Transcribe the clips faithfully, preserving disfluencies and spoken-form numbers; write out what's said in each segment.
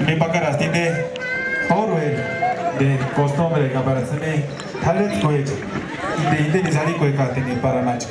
Ni pakarasti inde tórhueri de costumbre ka para tsïni t'arhetskuecha inde, inde ni sarikuekatini para nachi.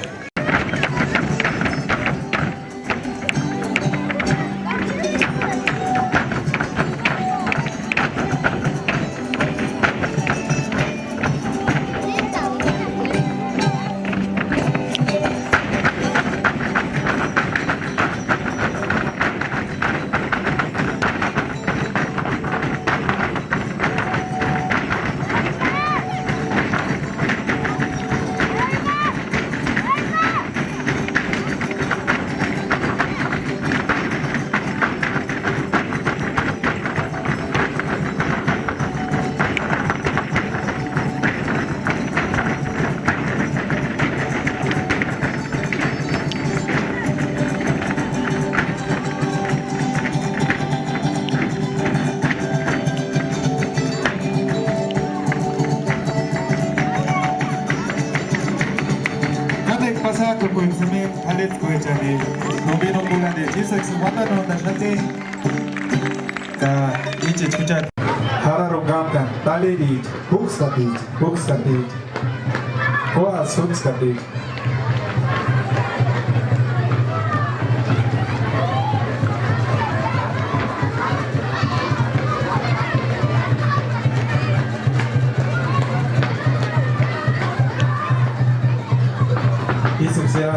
Kánekua pasajkukuecha jimeni t'arhetskuechani, no vino ambulante, ísïksï uandanondaxati. Ka ícheti juchati. Jarharuni kámkani, tarhericha, púkskaticha, púkskaticha. Kóasï púkskaticha. Ísïksï ya.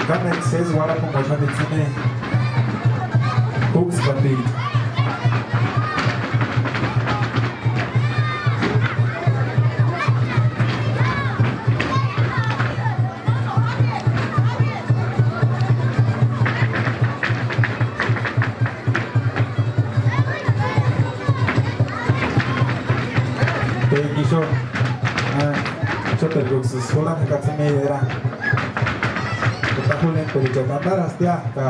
Kánekua sési uarhapungu uaxati tsïni. Púkskaticha. Thank you so much. Aa, chóteru jurhentpiricha andarastia ka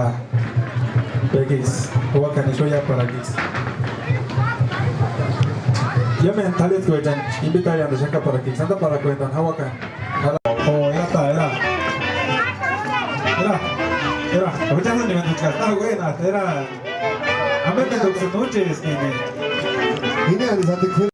pékiksï juakani ixu iáparakiksï. Iámentu t'arhetskuechani invitariant'axaka parakiksï andaparhakuentani jauaka. Jala, o, era ta, era. Era, era. Ahuchasïni venduchka, está buena, era. Ambe entoksï no úcheskini. Ini ani sati k'u.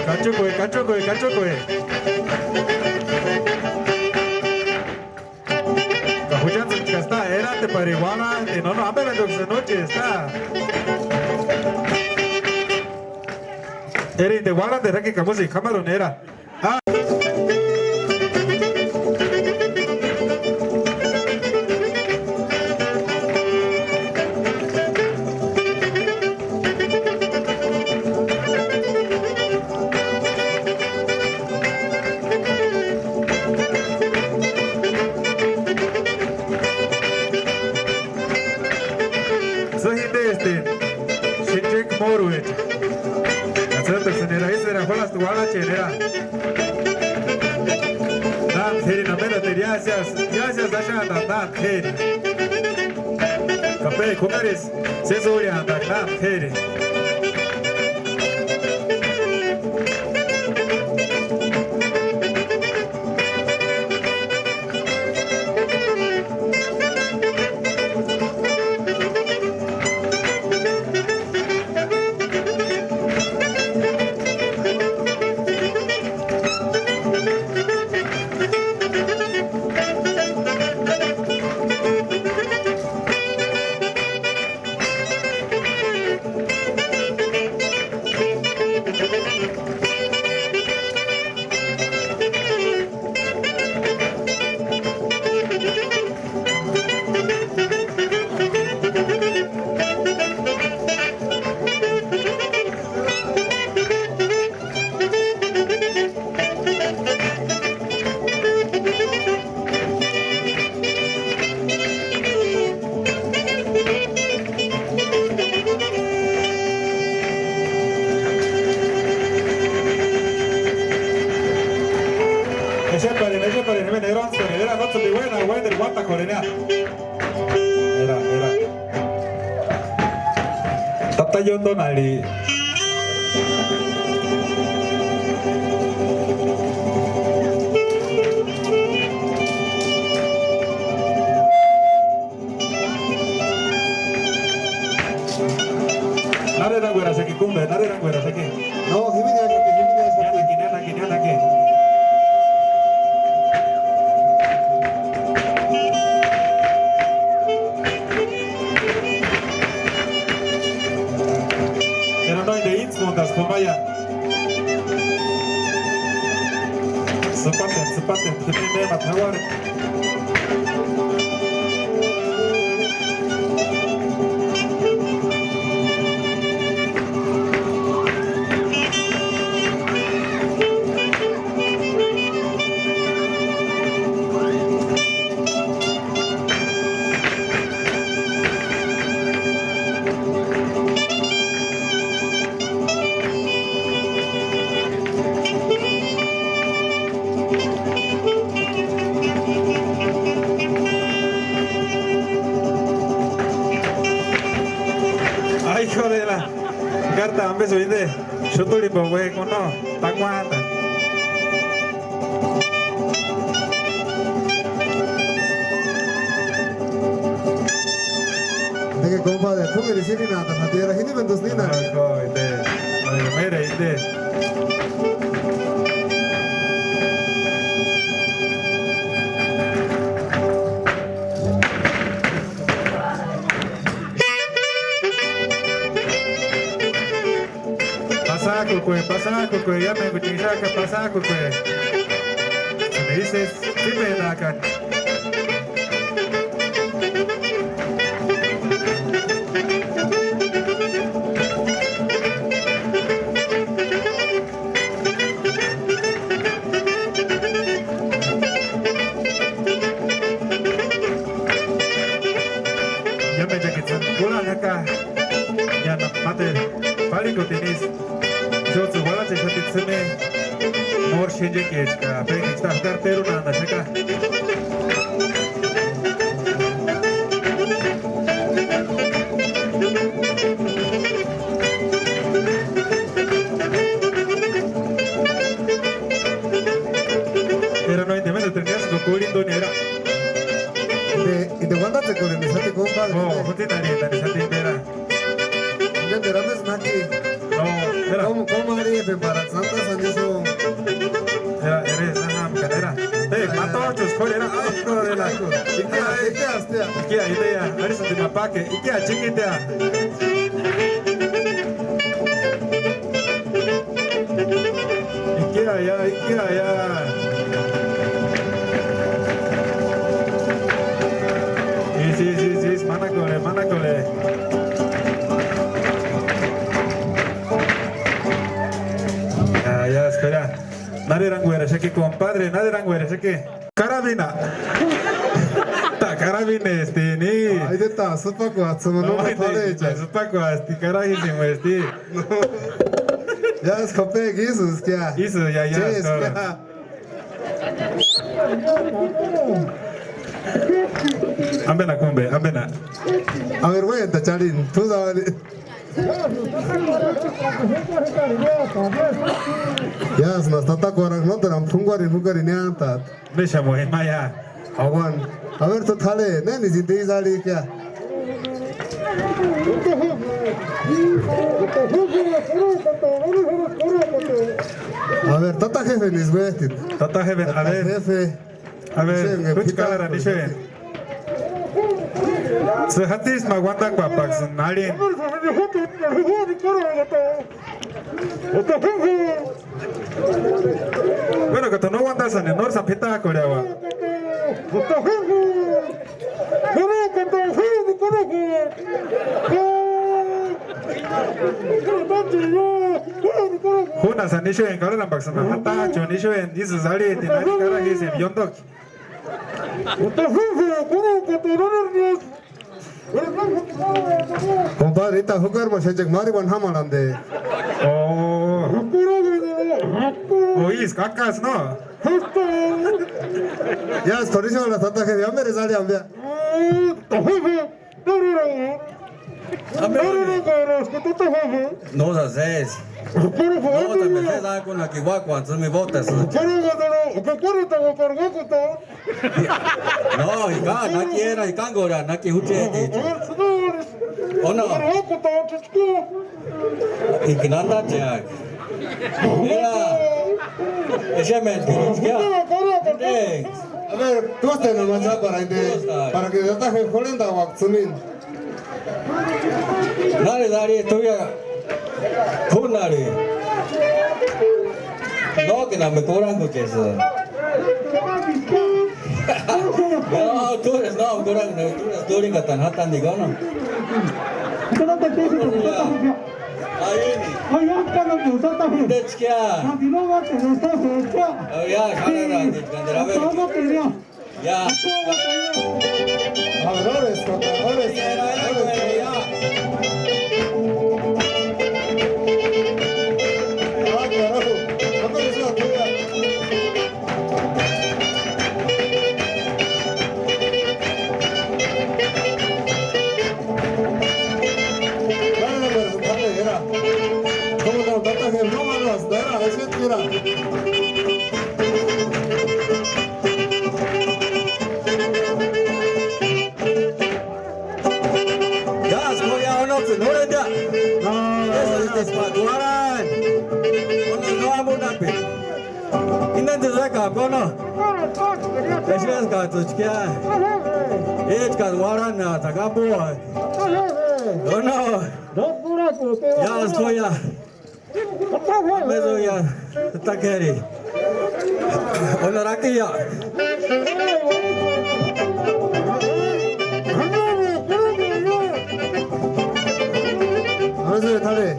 Kachukue, kachukue, kachukue. Ka juchantsï ka está, erantepari uarhantini, no, no, ambe venduksï no úchesti, está. Erindi uarhantera ka kamusï k'amarhuni era. Ah. Nájtu k'érini ambendateri iásï, iásï axaantaati nájtu k'érini. Ka péjki jukarisï sési úrhiantaaka nájtu k'érini. Exeparini, exeparini, veni erontskorheni, era nótsïni uéna, uéneri uátakorhenia. Era, era. Tata Yondonarhi. Nári erangueraxaki kúmbe, nári erangueraxaki. No, jimini axati, jimini axati. Niánaki, niánaki, niánaki. Pero no, de íntsmontasï jumaia. Tsïpatenti, tsïpatenti, jimini mémati jauarheka. Ay, joder, la carta, ambe suinde. Xuturhipauaka uéjki, no, takuanta. Enga compadre, t'úngeri sírinhantani jatira, jini mentusï nínani. Ay, ko, inde. Ay, mera, inde. Pasakukue, pasakukue, iámenguchini xaka pasakukue. Sïni isï tsípendaakani. Iámenguchini tsïni kurhani jaka. Iána máteru párhikutini isï. Ixuts'ïni uarhachexati tsïni. Móru xénchekechka, péngichta jukari terunhantaxaka. Era no, inde méndeteru niásïnga kurhintuni era. Inde, inde uandatsekorheni isati, compadre. Oh, jutinharhintani isati inde era. Inde, inde, ¿dónde es Naki? No, era. ¿Cómo, cómo haría para Santa Saniso? Era, era, era, era. Eh, matochos, ¿cuál era? Ay, no, era. Ikea, ikea, ikea, ikea, idea. Ari sati mapake, ikea, chikitea. Ikea ya, ikea ya. Isi, isi, isi, isi, manakore, manakore. Ya, ya, espera. Nari erangueraxaki, compadre, nari erangueraxaki. Karabina. Ta karabinestini. Aideta, süpakuatsï, no, no, aide, parecha. Süpakuasti, karajisimuesti. No. Ya, es copec, eso es que. Eso, ya, ya, Che, es todo. Que. Ambena, cumbe, ambena. A ver, güey, esta Charín, tú sabes. Ya, es más, tata, cuarenta, no te dan, un cuarenta, Mexa muhima ya. Aguan. A ver, tú dale, neni sin ti salikia. A ver, tata jefe, nis güey. Tata jefe, a ver. Jefe. A ver, tú chkalara, nixen. Se jatis ma guandakuapaksï, nalin. Bueno, ka tu no uandasïni, nóri sáni p'itakorheaua. Júnasïni ixueni, karharampaksïni ma jatanchuni ixueni, ísïsï arhitini, ari karajisïni ióndoki. Compadre, ita jukari ma xenchekua mári uani jámarhant'e. Oh. O ísï kakasï, ¿no? Ya, es por eso la tata jefe, ya me resale, ambia. No seas es. No, también se da con la que guacuan, son mi botas. No, y acá, no quiera, y cango, ya, no que juche, dicho. ¿O no? Y que nada, ya. Mira, ese me, ya. A ver, tú te nomás para, para que te ataje, Julián, da, Waxumín. Nari, nari, tuya. Kúnari. No, que no me cobran, porque eso. No, tú eres, no, tú eres, no, tú eres, tú eres, no, tú eres, tú eres, no. Ahí. Ay, ya, ya, ya, ya, ya. Ay, ya, ya, ya, ya, ya. Ay, ya, ya, ya, ya, ya. Ya. Cantadores, cantadores, cantadores. Ah, carajo. No me des la tuya. Dale, dale, dale, era. ¿Cómo no? Date que no, no, era, es que era. Ya, skoya, ono, se, no, ya. No, eso es para Guarán. Ono, no, amo, nape. Indan de zaka, kono. Eso es ka, tu, chikia. Es ka, Guarán, na, ta, kapo. Ono. Ya, skoya. Mezo ya, takeri. Onorakia. A ver, dale.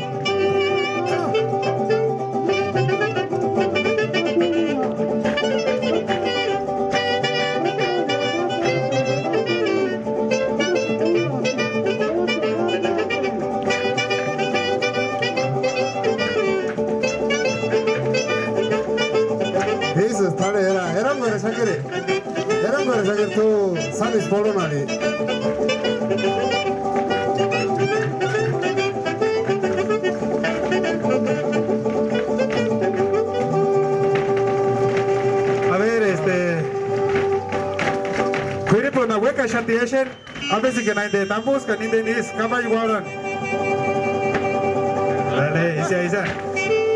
Ísï t'arhe era, erankorhe xakiri, erankorhe xakiri t'u sáni sporhunharhi. A ver, este, k'uiripuni uékaxati exeni. A veces que nadie te tambusca, ni de nis, caballo guardan. Dale, isa, isa.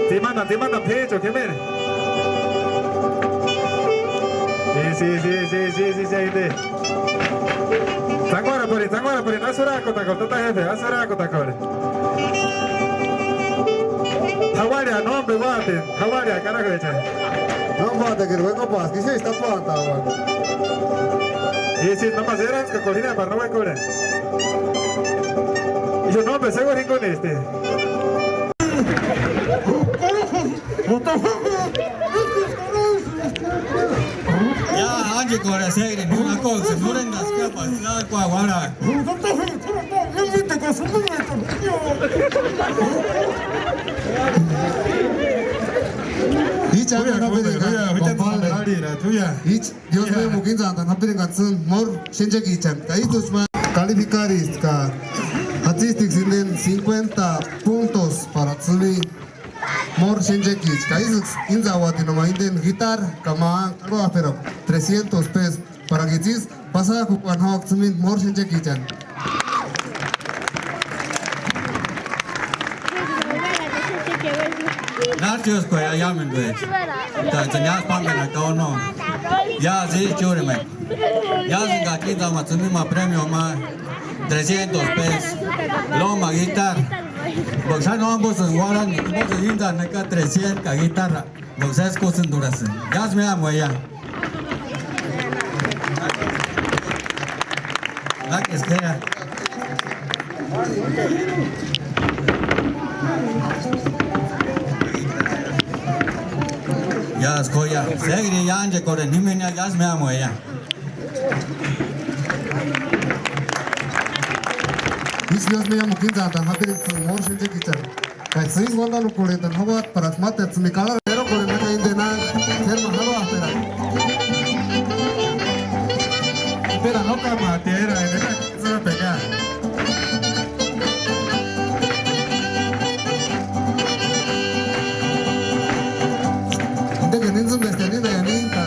Tsimani, tsimani, pecho, que mere. Sí, sí, sí, sí, sí, sí, sí, sí. Tsanguarapari, tsanguarapari, asurakotakori, tata jefe, asurakotakori. T'auarhea, nómbeni úati, t'auarhea, carajo, echa. No, úati, que luego pas, que sí está pronto, bueno. Y si no más eran, que cocina para no voy a comer. Y yo, no, pues, seguro con este. Ya, anche con la segre, no la cosa, no le das capa, la cua, guara. Íchi, a ver, no me digas, compadre. Íchi, Dios mío, mukintsantani japiringa tsîni móru xenchekichantu. Ka ísï ma calificaristi ka jatsistiksï inteni cincuenta puntos para tsîni móru xenchekicha. Ka ísïksï íntsauatini ma inteni guitarra ka ma arhuaperakua trescientos pesos. Para que tsísï pasajkukuani jauaka tsïmini móru xenchekichani. Nárchioskua ya, iámenduecha. Ka tsïni iásï pámenaka o no. Iásï ichurhemeka. Iásï ka íntsama tsïmini ma premio ma trescientos pesos. Loma guitarra. Porque xáni no ambosïni uarhani, ambosïni íntsani jaka trescientos ka guitarra. Porque sési kusïnturhasïni. Iásï méamueia. Lák'eskea. Iásï koia. Sékiri iánchekorheni jimini iásï méamueia. Ísï Dios mío, mukintsantani japiringa tsîni móru xenchekichani. Ka tsîsï uandanukorhentani jauaka para máteru tsîmini karhara erokorheni jaka inteni, sérma jarhuaperakua. Espera, no kamaati, era, era, tsîrapekea. Indekeni intsïmbestia nínda ya nínda.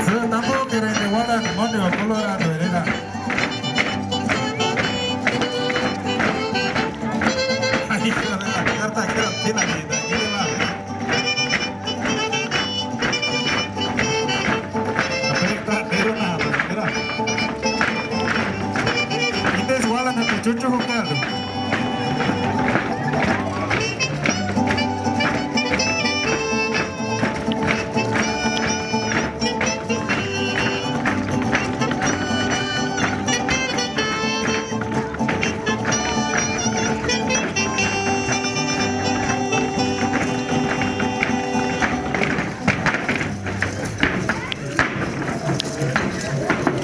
Sü tambokereni uarhani moneo colorado erera. Ay, hijo de la carta, que era fina, linda, que era. Espera, espera, espera. Indesï uarhanati chuchu jukari.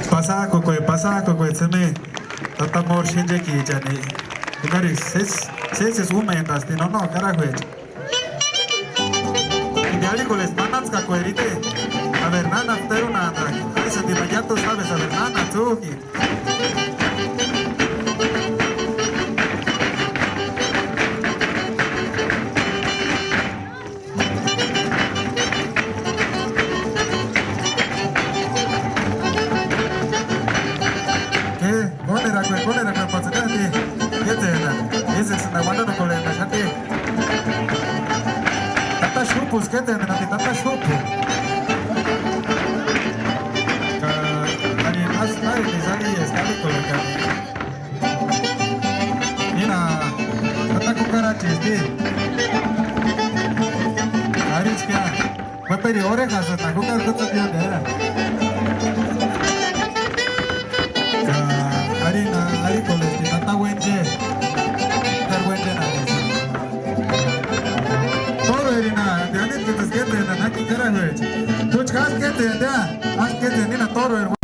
Pasajkukueni, pasajkukueni tsïni tata móru xenchekichani. Jukari sési, sési úmentasti, no, no, carajuecha. Indi arhikorhesti manantskakueri inde. A ver, nánatskua terunantani. Aisïndi ma ya tú sabes, a ver, nánatskua újki. ¿Qué? Kónerakue, kónerakue, patsekandi. Kétsena, ísïksïni uandanukorhent'axati. Tata Xupu, kétsena, tata Xupu. Ka, ari, más, ari, mis, ari, está, ari, con la carne. Mira, tata Cucarachi, este. Arichka. Kueperi orejas, tata Cucarachi, era. Ka, ari, na, ari, con, este, tata Wenche. Tata Wenche, na, este. Toro erina, de anit que te esquete, na, naki, carajo. Tú chas que te da, haz que te nina toro, hermano.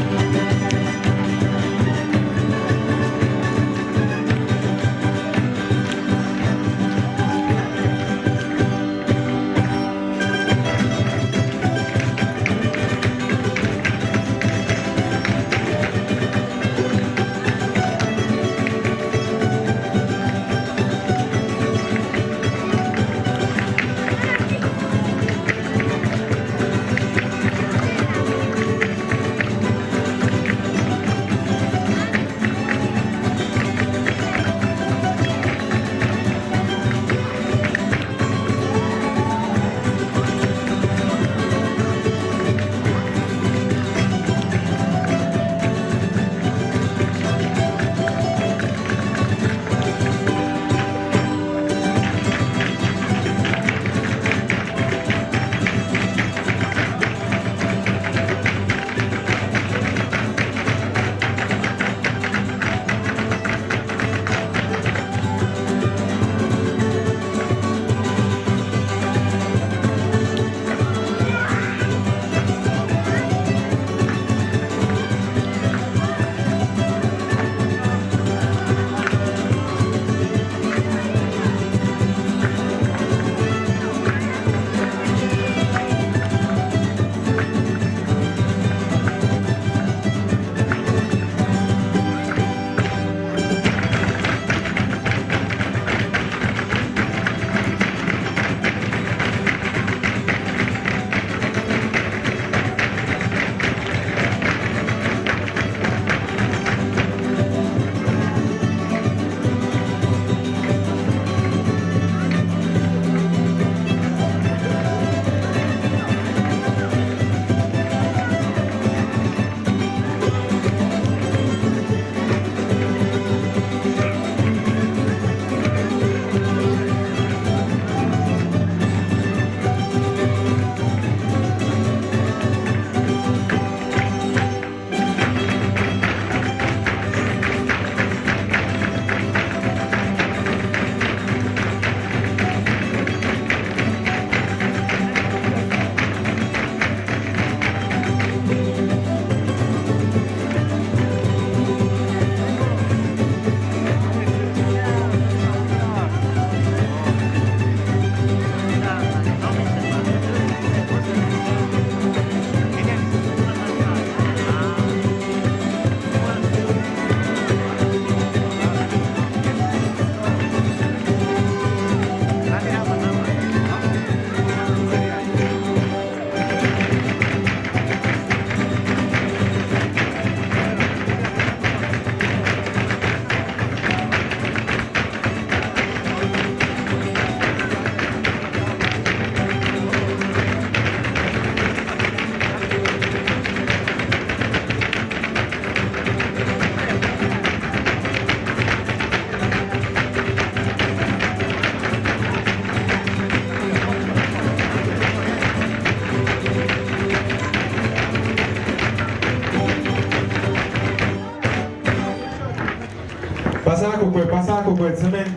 Pasakukue, pasakukue, tsïmeni.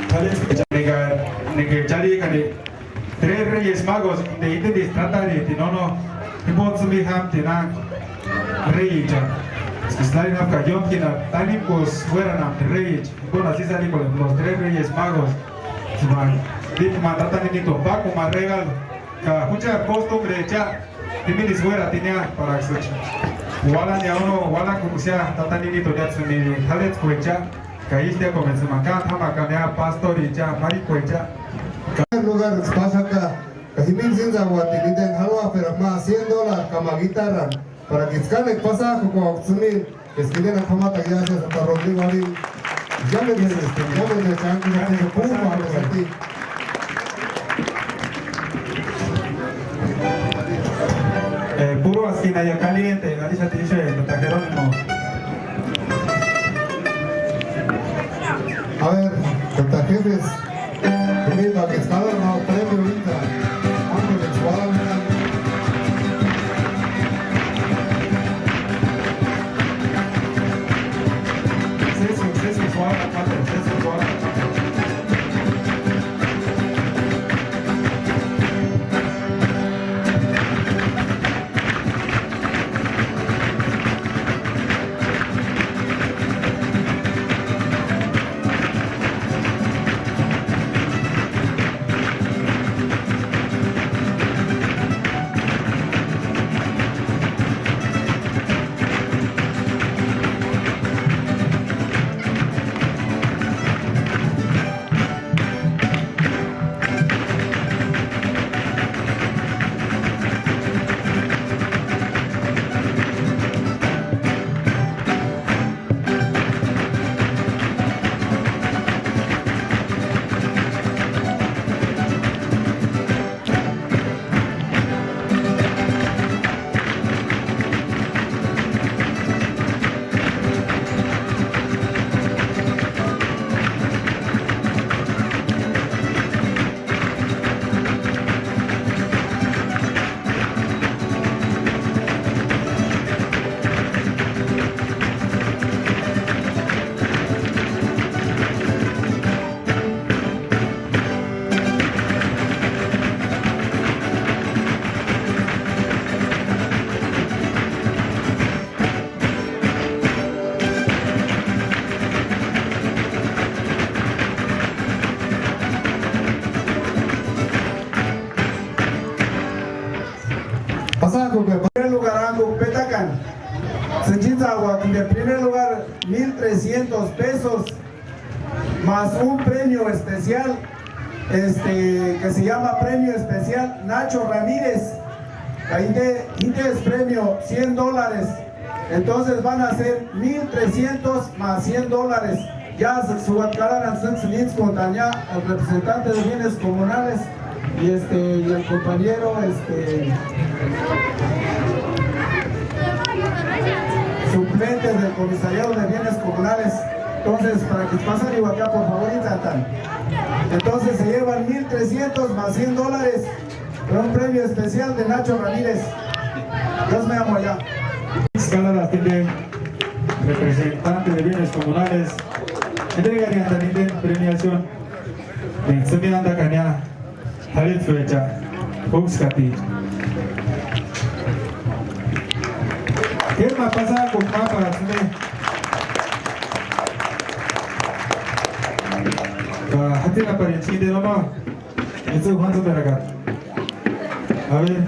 Tharetskue. Nika, nika charhikani Tres Reyes Magos, inde indeni tratari, ti nono, jimbo tsïmi jámti na, reicha. Islari napka yómkina, tanikusï uéranamti reicha. Jimbo nasisani con los Tres Reyes Magos. Sima, dítuma tata Ninito, pákuma regalo. Ka juchari costumbre cha. Jimini suera tinea para que suchi. Ualani auno, ualakukusia, tata Ninito ya tsïni, thaletskuecha, ka ístia comenzuma, ka thamaka nea pastoricha, marikuecha. Lugar pasaka, ka jimini síntsauati, nideni jaluaperakua ma cien dólares ka ma guitarra, para que tskanekua pasakua tsïni. Eskidena k'amata ya se Santa Rodrigo Arín. Ya me dices, ya me dices, antes de que pum, antes de ti. Eh, puro asquina ya caliente, ahí se te dice el Tata Jerónimo. A ver, Tata Jefes. Mira, que está dando premio ahorita. Ángel Guadalajara. Sexo, sexo, suave, cuatro, sexo, suave, cuatro. Pasakukue, primer lugar, angu petakan. Sïnchitsauati de primer lugar, mil trescientos pesos, más un premio especial, este, que se llama premio especial Nacho Ramírez. Ahí de, y de es premio cien dólares. Entonces van a ser mil trescientos más cien dólares. Ya se, su, el representante de bienes comunales y, este, y el compañero, este, suplente del comisariado de bienes comunales. Entonces, para que pasen igual acá, por favor, y tratan. Entonces se llevan mil trescientos más cien dólares. Un premio especial de Nacho Ramírez. Dios me amo allá. Escalada tiene representante de bienes comunales. Entrega de Andaninde premiación. Semianda Cañá. Jalit fecha. Fuxcati. ¿Qué más pasa con Papa Sune? Hatila para el chile, ¿no? Ese es Juan Soteracá. A ver.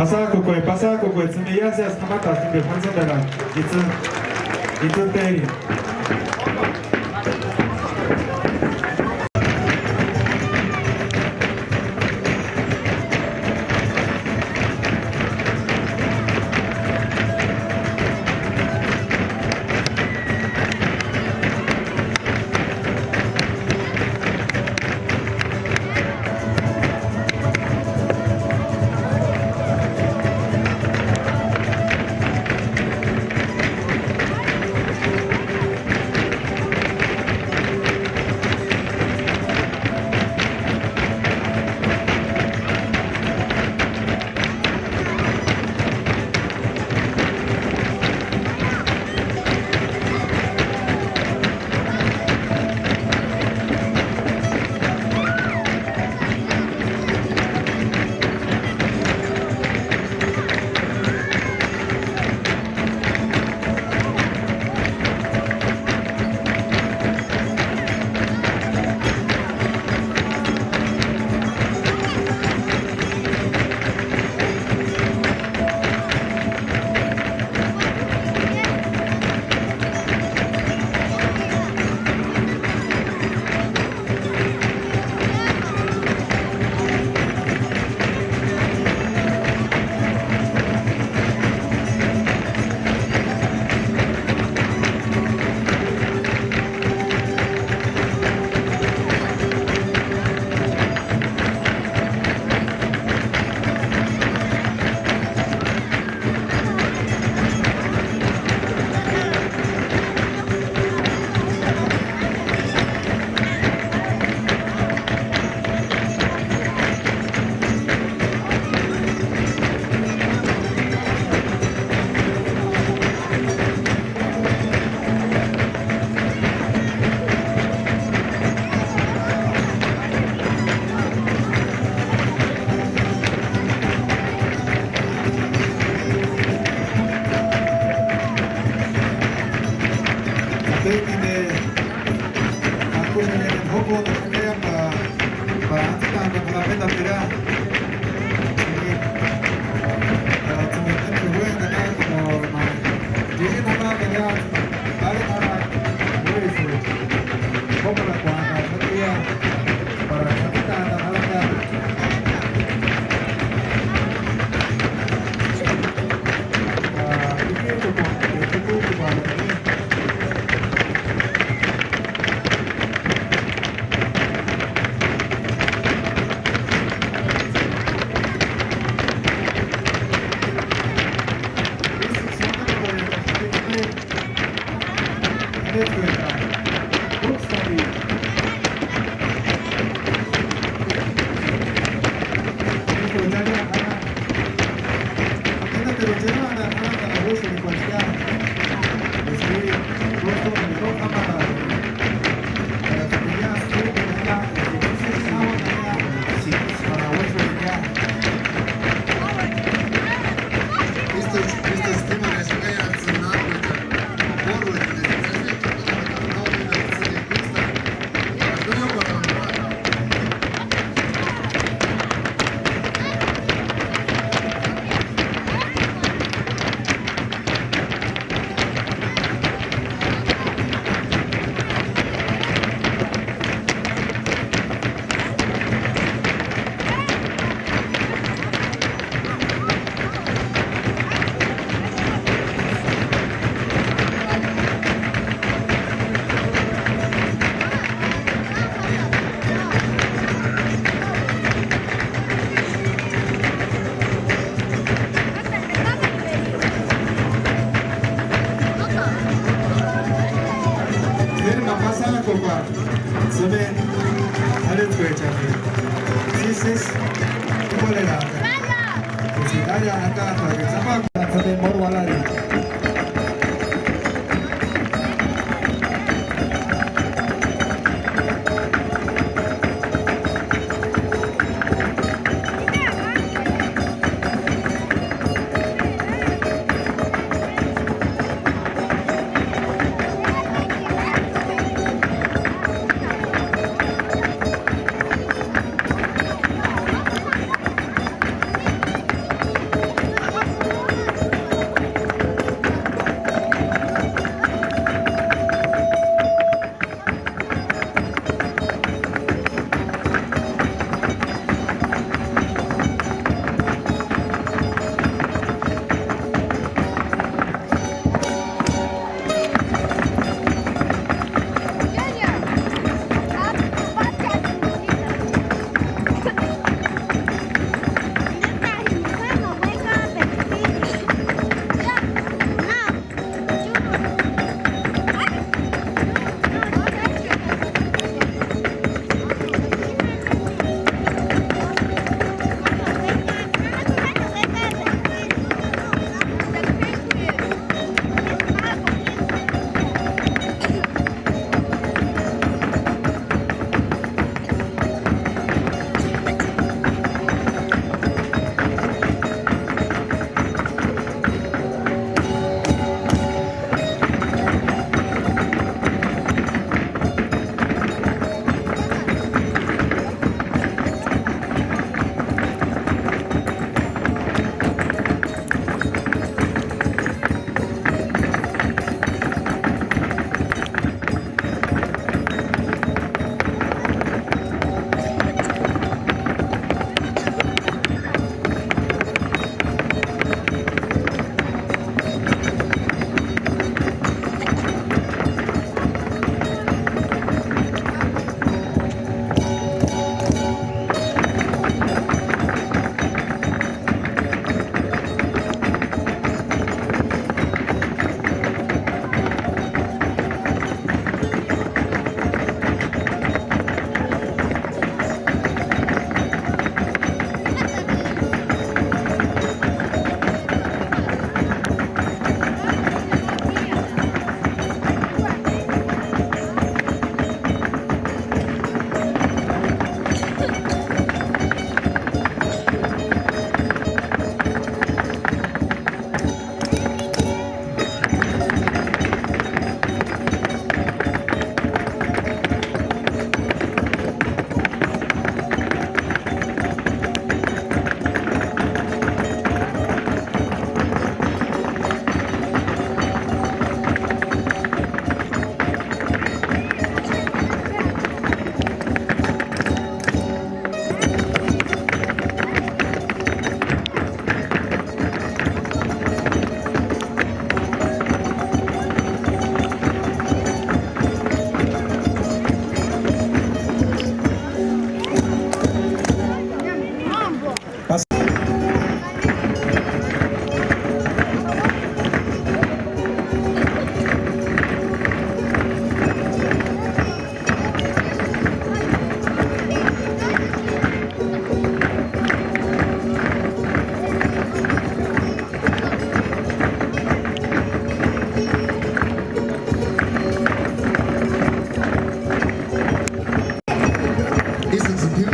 Pasakukue, pasakukue, tsïni iáseasï k'amatasti jimbe p'antsïndarani, itsï, itsï téri. Sïri ma pasakukua, tsïni t'arhetskuechantu. Sísï, ukorheraka. Kusïni aria akaat'a'ka tsapakua tsïni móru uarhari.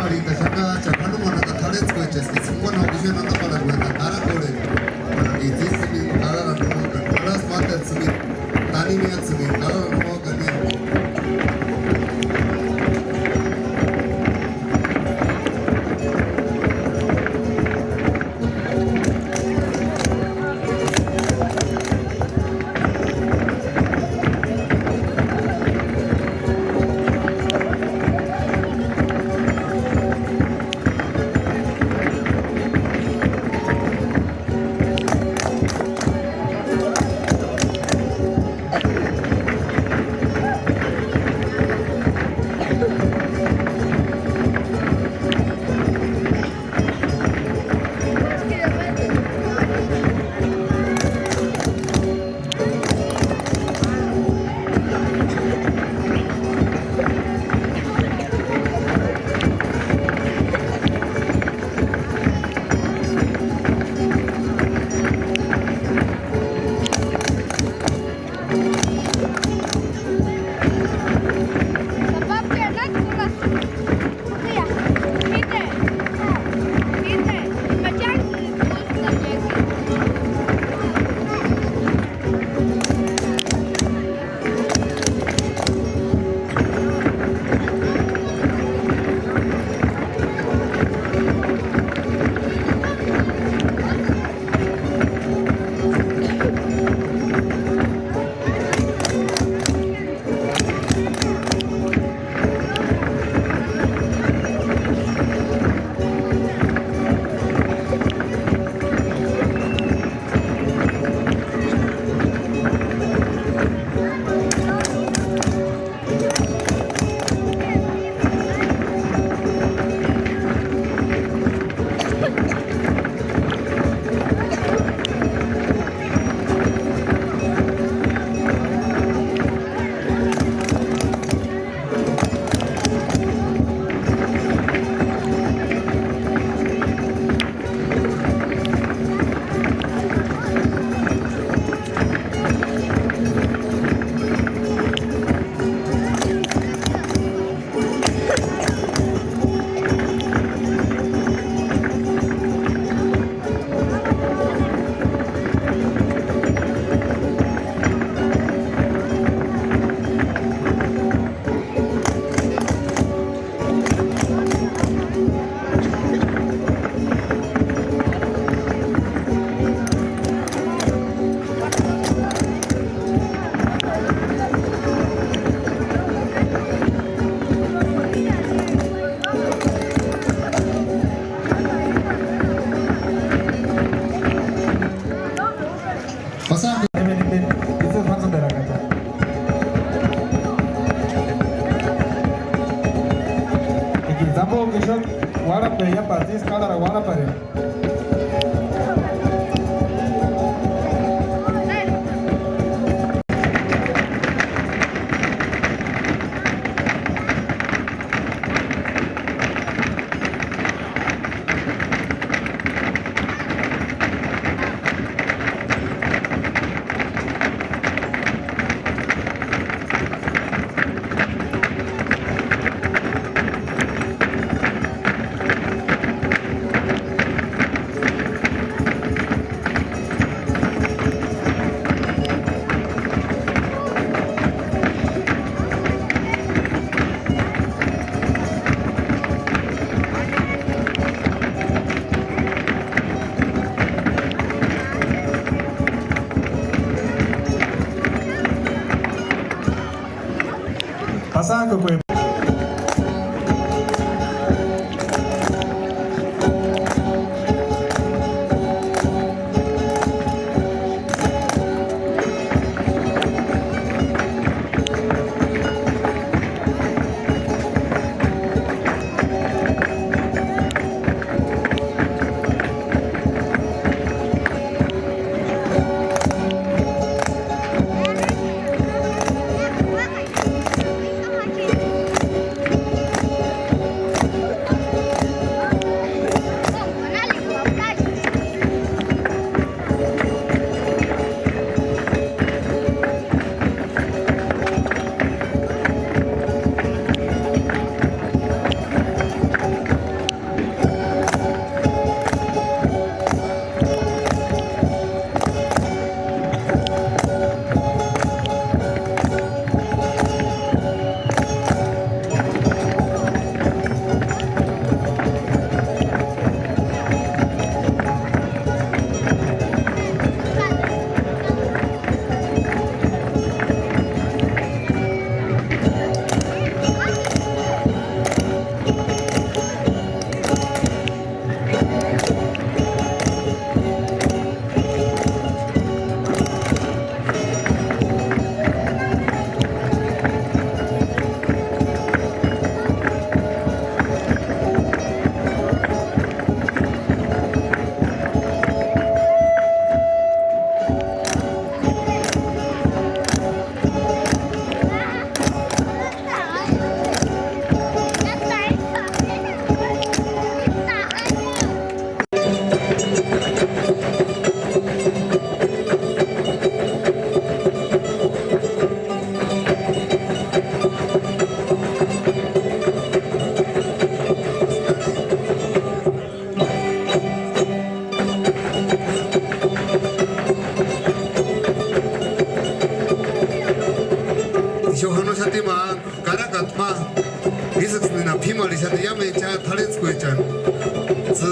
Arhint'axaka cha k'anumanhaka t'arhetskuecha eska tsïmpanha uxeni antaparhakueka tarakorheni, para ka itsï sïmini karharani no úaka, karhasï máteru sïmini, tanimu jimani sïmini karharani no úaka. Pasando. Itsï p'antsïnterakata. Eki Zambo Kishon uarhap'e iáp'atsï ísï kánharani uarhaparheni. Pasando, pues. Ma, ísïksï nina p'ímarhixati iámendu cha t'arhetskuechani. Tsü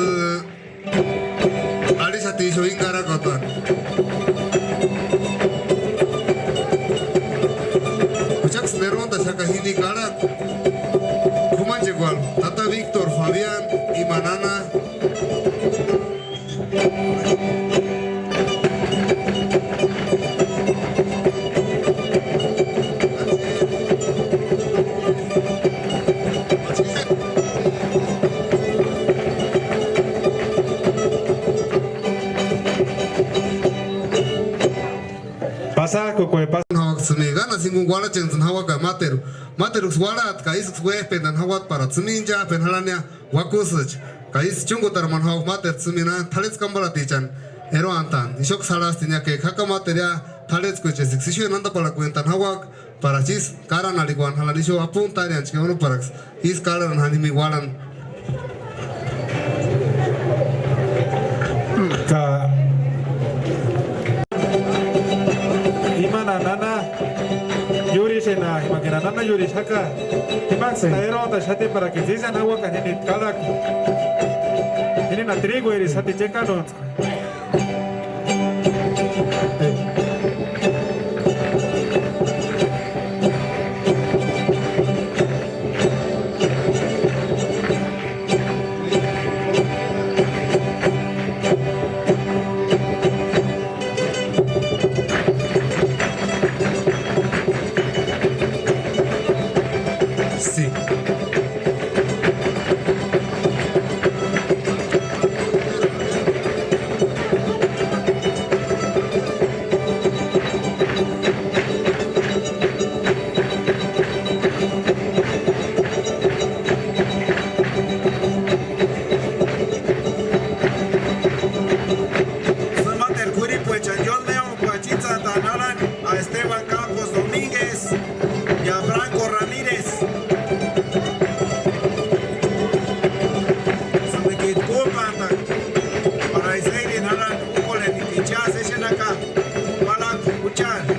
arhixati ixu íni karakuatani. Juchaksïni erontaxaka jini karhani k'umanchekuarhu tata Víctor Fabián, ima nana. Pasajkukue, pas- Jauaka tsïni, kána sínguani uarhachentsïni jauaka máteru. Máteruksï uarhati ka ísïksï uéjpentani jauati para tsïni inchajpeni jarhania uakusïcha. Ka ísï chúngutaramani jauaka máteru tsïni nani t'arhetsku kamparhatichani eroantani. Ixuksï jarhasti inia ke k'aka máteru ia t'arhetskuecha eskiksï ixu antaparhakuentani jauaka para ísï karanharhikuani jarhani ixu apuntareani chka urhuparaksï. Ísï karharani jani jimini uarhani. Ka imana nana Yurixeni, jimani nana Yurixu jaka, jimaksï erontaxati para ke tsísïni jauaka jini karhakua. Jini na trígueri sati chekanontsï. Sí. Sï máteru k'uiripuechani Dios Míamukuachi íntsantani jarhani, a Esteban Campos Domínguez y a Franco Ramírez. Sïmekiti kújpantani para Israelini jarhani úkorheni, ichia sésï exenaka. Ualak'u juchari.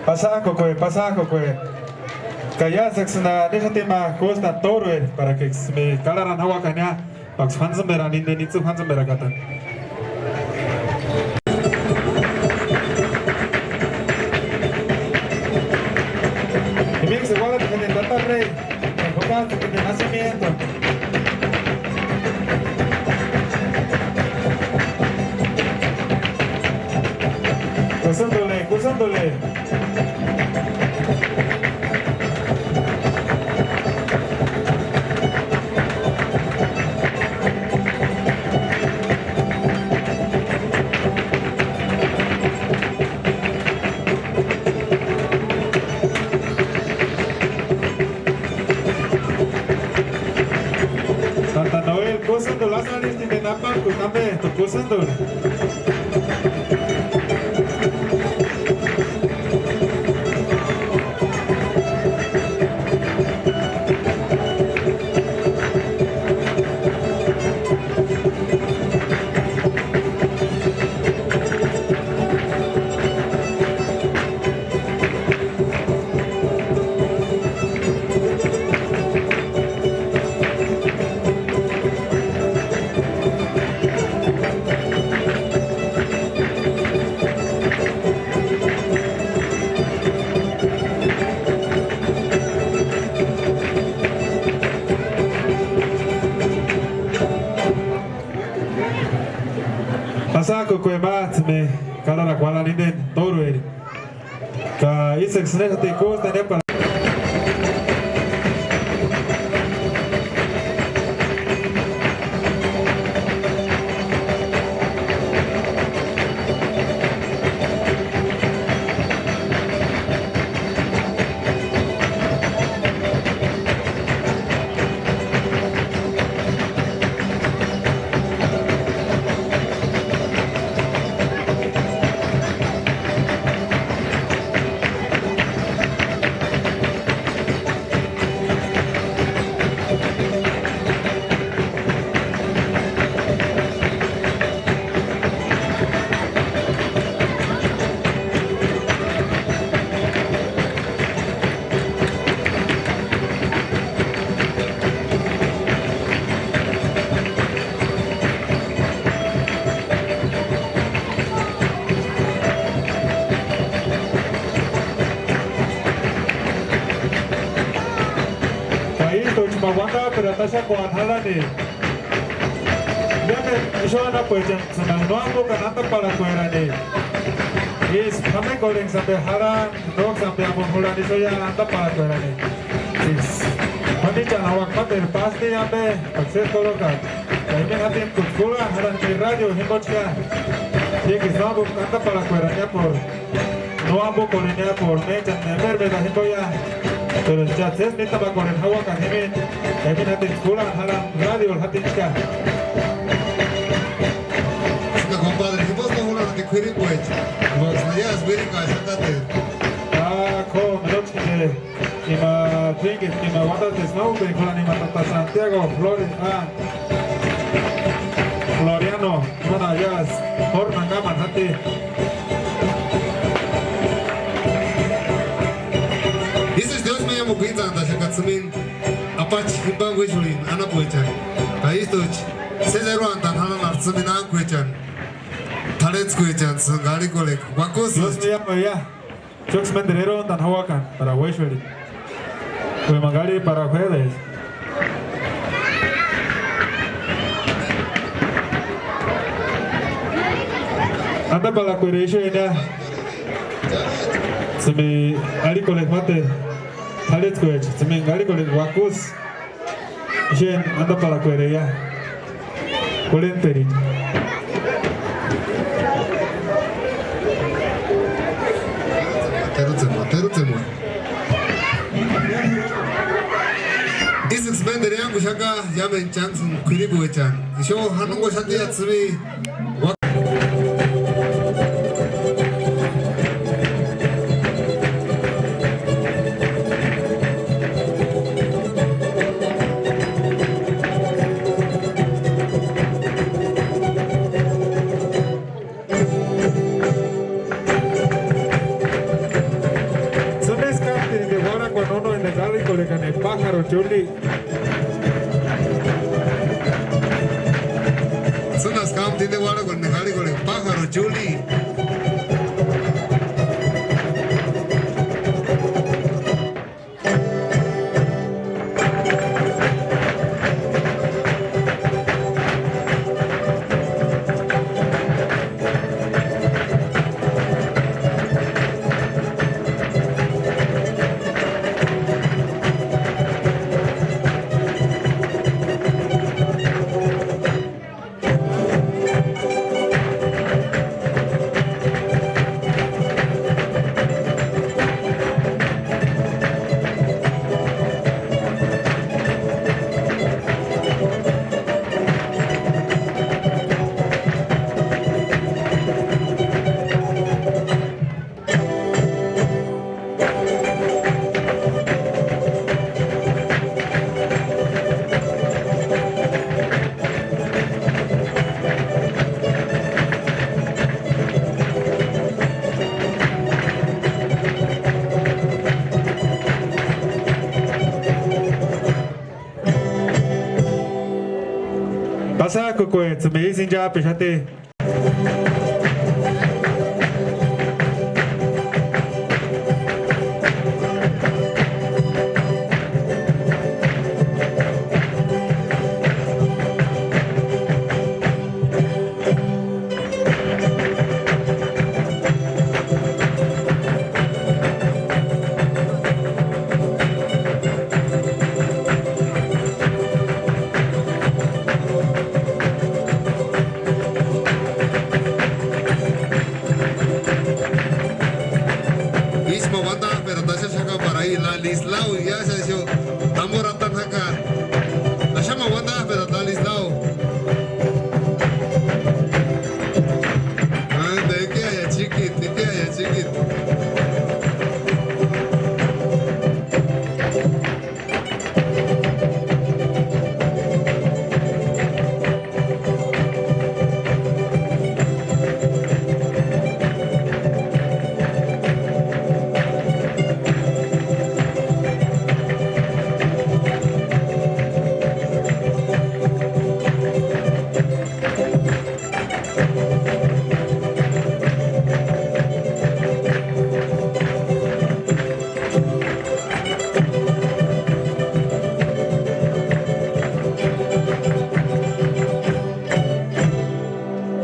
Pasajkukue, pasajkukue. Ka iásïksïni, anhexati ma kúsïni tórueri para keksï me karharani jauaka jania, máksï juantsïmperani inde, itsï juantsïmperakatani. Jimekesï uarhati jani tata rey. Importante que de nacimiento. Kusantule, kusantule. Tata Noel, kusantule, asï arhixati inde napantku, ambe, tu kusantule. Kuemats'ïni karharakuani nindeni tórueri. Ka ísïksï ne jatikusti anhepara. Ka ístuchi ma uandajperata axakuani jarhani. Iámendu ixu anapuechanksïni nóambukani antaparhakuerani. Ísï p'amenkorhenksï ambe jarhani, nóksï ambe amoni jurhani ixu iámendu antaparhakuerani. Ísï. Juanichani jauaka máteru pasti ambe, ka sési k'orhokani. Ka imeni jatini kutsï kurhani jarhani radio jimbochka. Ísï nóambukani antaparhakuerani iápuru. No ambokorheni iápuru ménchani enfermedad jimbo ya. Pero cha sési nitamakorheni jauakani jimini, ka imini jatini kurhani jarhani radiori jatini chka. Sika compadre, jimbosï no jurhani k'uiripuecha. Jimboksï no iásï uirikaxakateru. Ah, k'o, merochkite. Ima tríngiti, ima uandatesï ma úkeni jurhani, ima tata Santiago Flores, ah, Floriano, imani iásï jornankamani jati. Ísïksï Diósï méni amukua íntsant'axaka tsïmini, Apachi jimbani uéxurhini anapuechani, ka ístuchi sési eroantani jarhanharhi tsïmini ánkuechani, t'arhetskuechantsïni karhikorhekua uakusï. Diósï méni amukua. Chúksï ménderu erontani jauakani para uéxuerhini. Kuema karhiri para jueves. Antaparhakueri ixu enea. Tsïmini arhikorhekua máteru. T'arhetskuecha, tsïmini arhikorhekua uakusï. Ixeni antaparhakuereia. Kurhenterini. Terutsemua, terutsemua. Ísïksï ménderu eánguxaka iámendu chánksïni k'uiripuechani. Ixu janonguaxati tsïmini. Tsünasï kámtini inde uarhakuani nóno inde karhikorhekani pájaru chuli. Tsünasï kámtini inde uarhakuani karhikorhekani pájaru chuli. Pasakukue, tsïmini ísï inchajpexati. Uandajperata axaxaka para aï Lalislau, iásï axu, tamboratani jaka. Axama uandajperata Lalislau. Ande, ikiaia chikiti, ikiaia chikiti.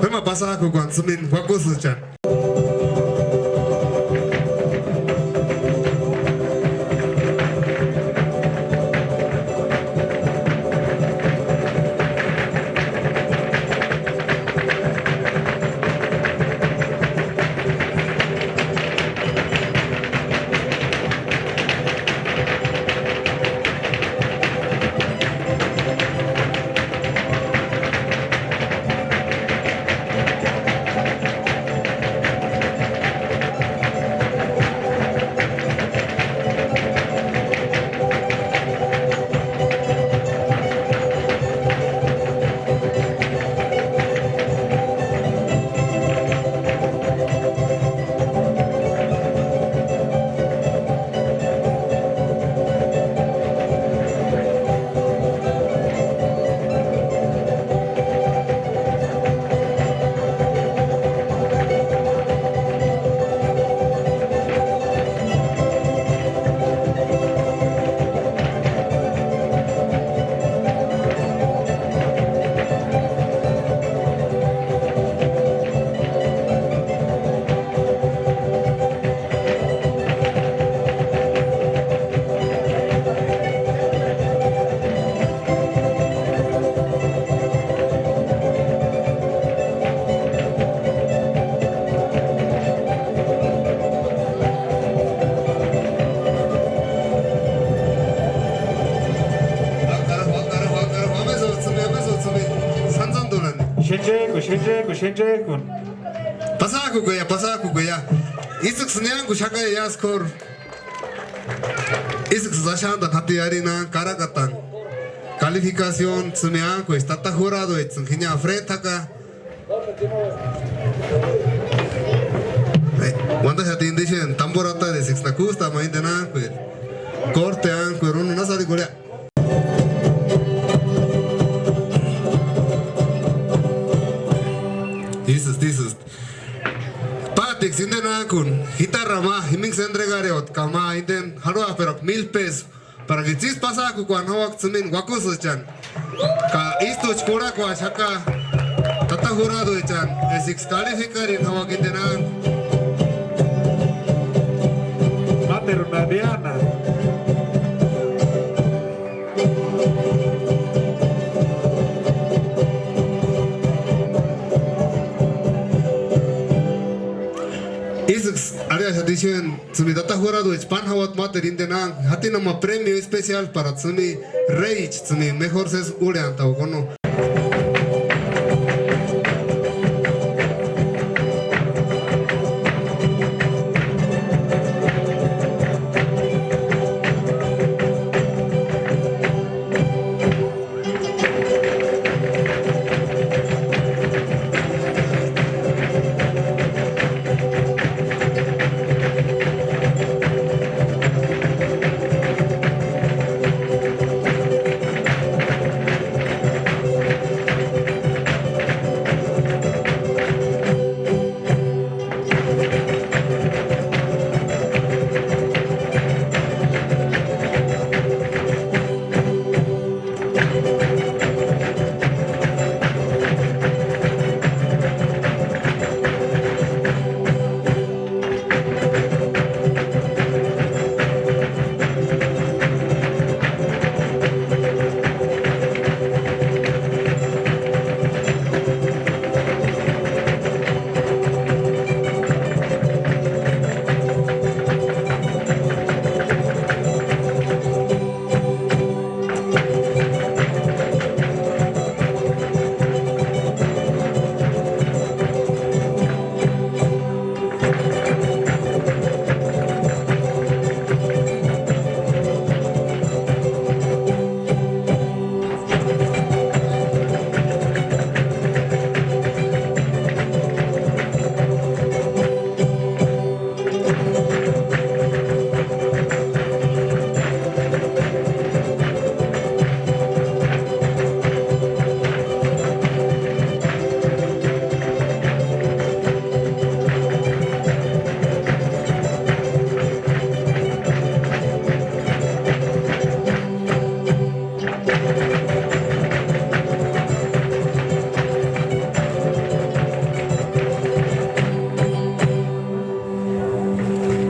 Juéma pasajkukuani sïmini uakusïchani. Xenchek'uni, xenchek'uni, xenchek'uni. Pasajkukuia, pasajkukuia. Ísïksï niánkuxakaia iásï k'óru. Ísïksïsï axantani jatini arini náni karakatani. Calificación sïmia ánkuesti tata juradoechani jiniani frente jaka. Uandaxati indixeni tambora atarisiksï nakustama inde nánkueri. Corte ánkueri, uno nasarikuria. Ísïsti, ísïsti. Páatiksï inde nánkuni, guitarra ma, jimini entregareuati ka ma indeni jarhuap'erakua mil pesos. Para que tsísï pasajkukuani jauaka tsïmini uakusïchani. Ka ístuchi kurhakuaxaka tata juradoechani, eskiksï calificarini jauaka inde nánku. Máteruni Diana. Ísïksï arhiaxati ixeni. Tsïni tata juradoecha páni jauati máteru inde nánku, jatini nama premio especial para tsïni reicha tsïni mejor sesi úrheantauka, no.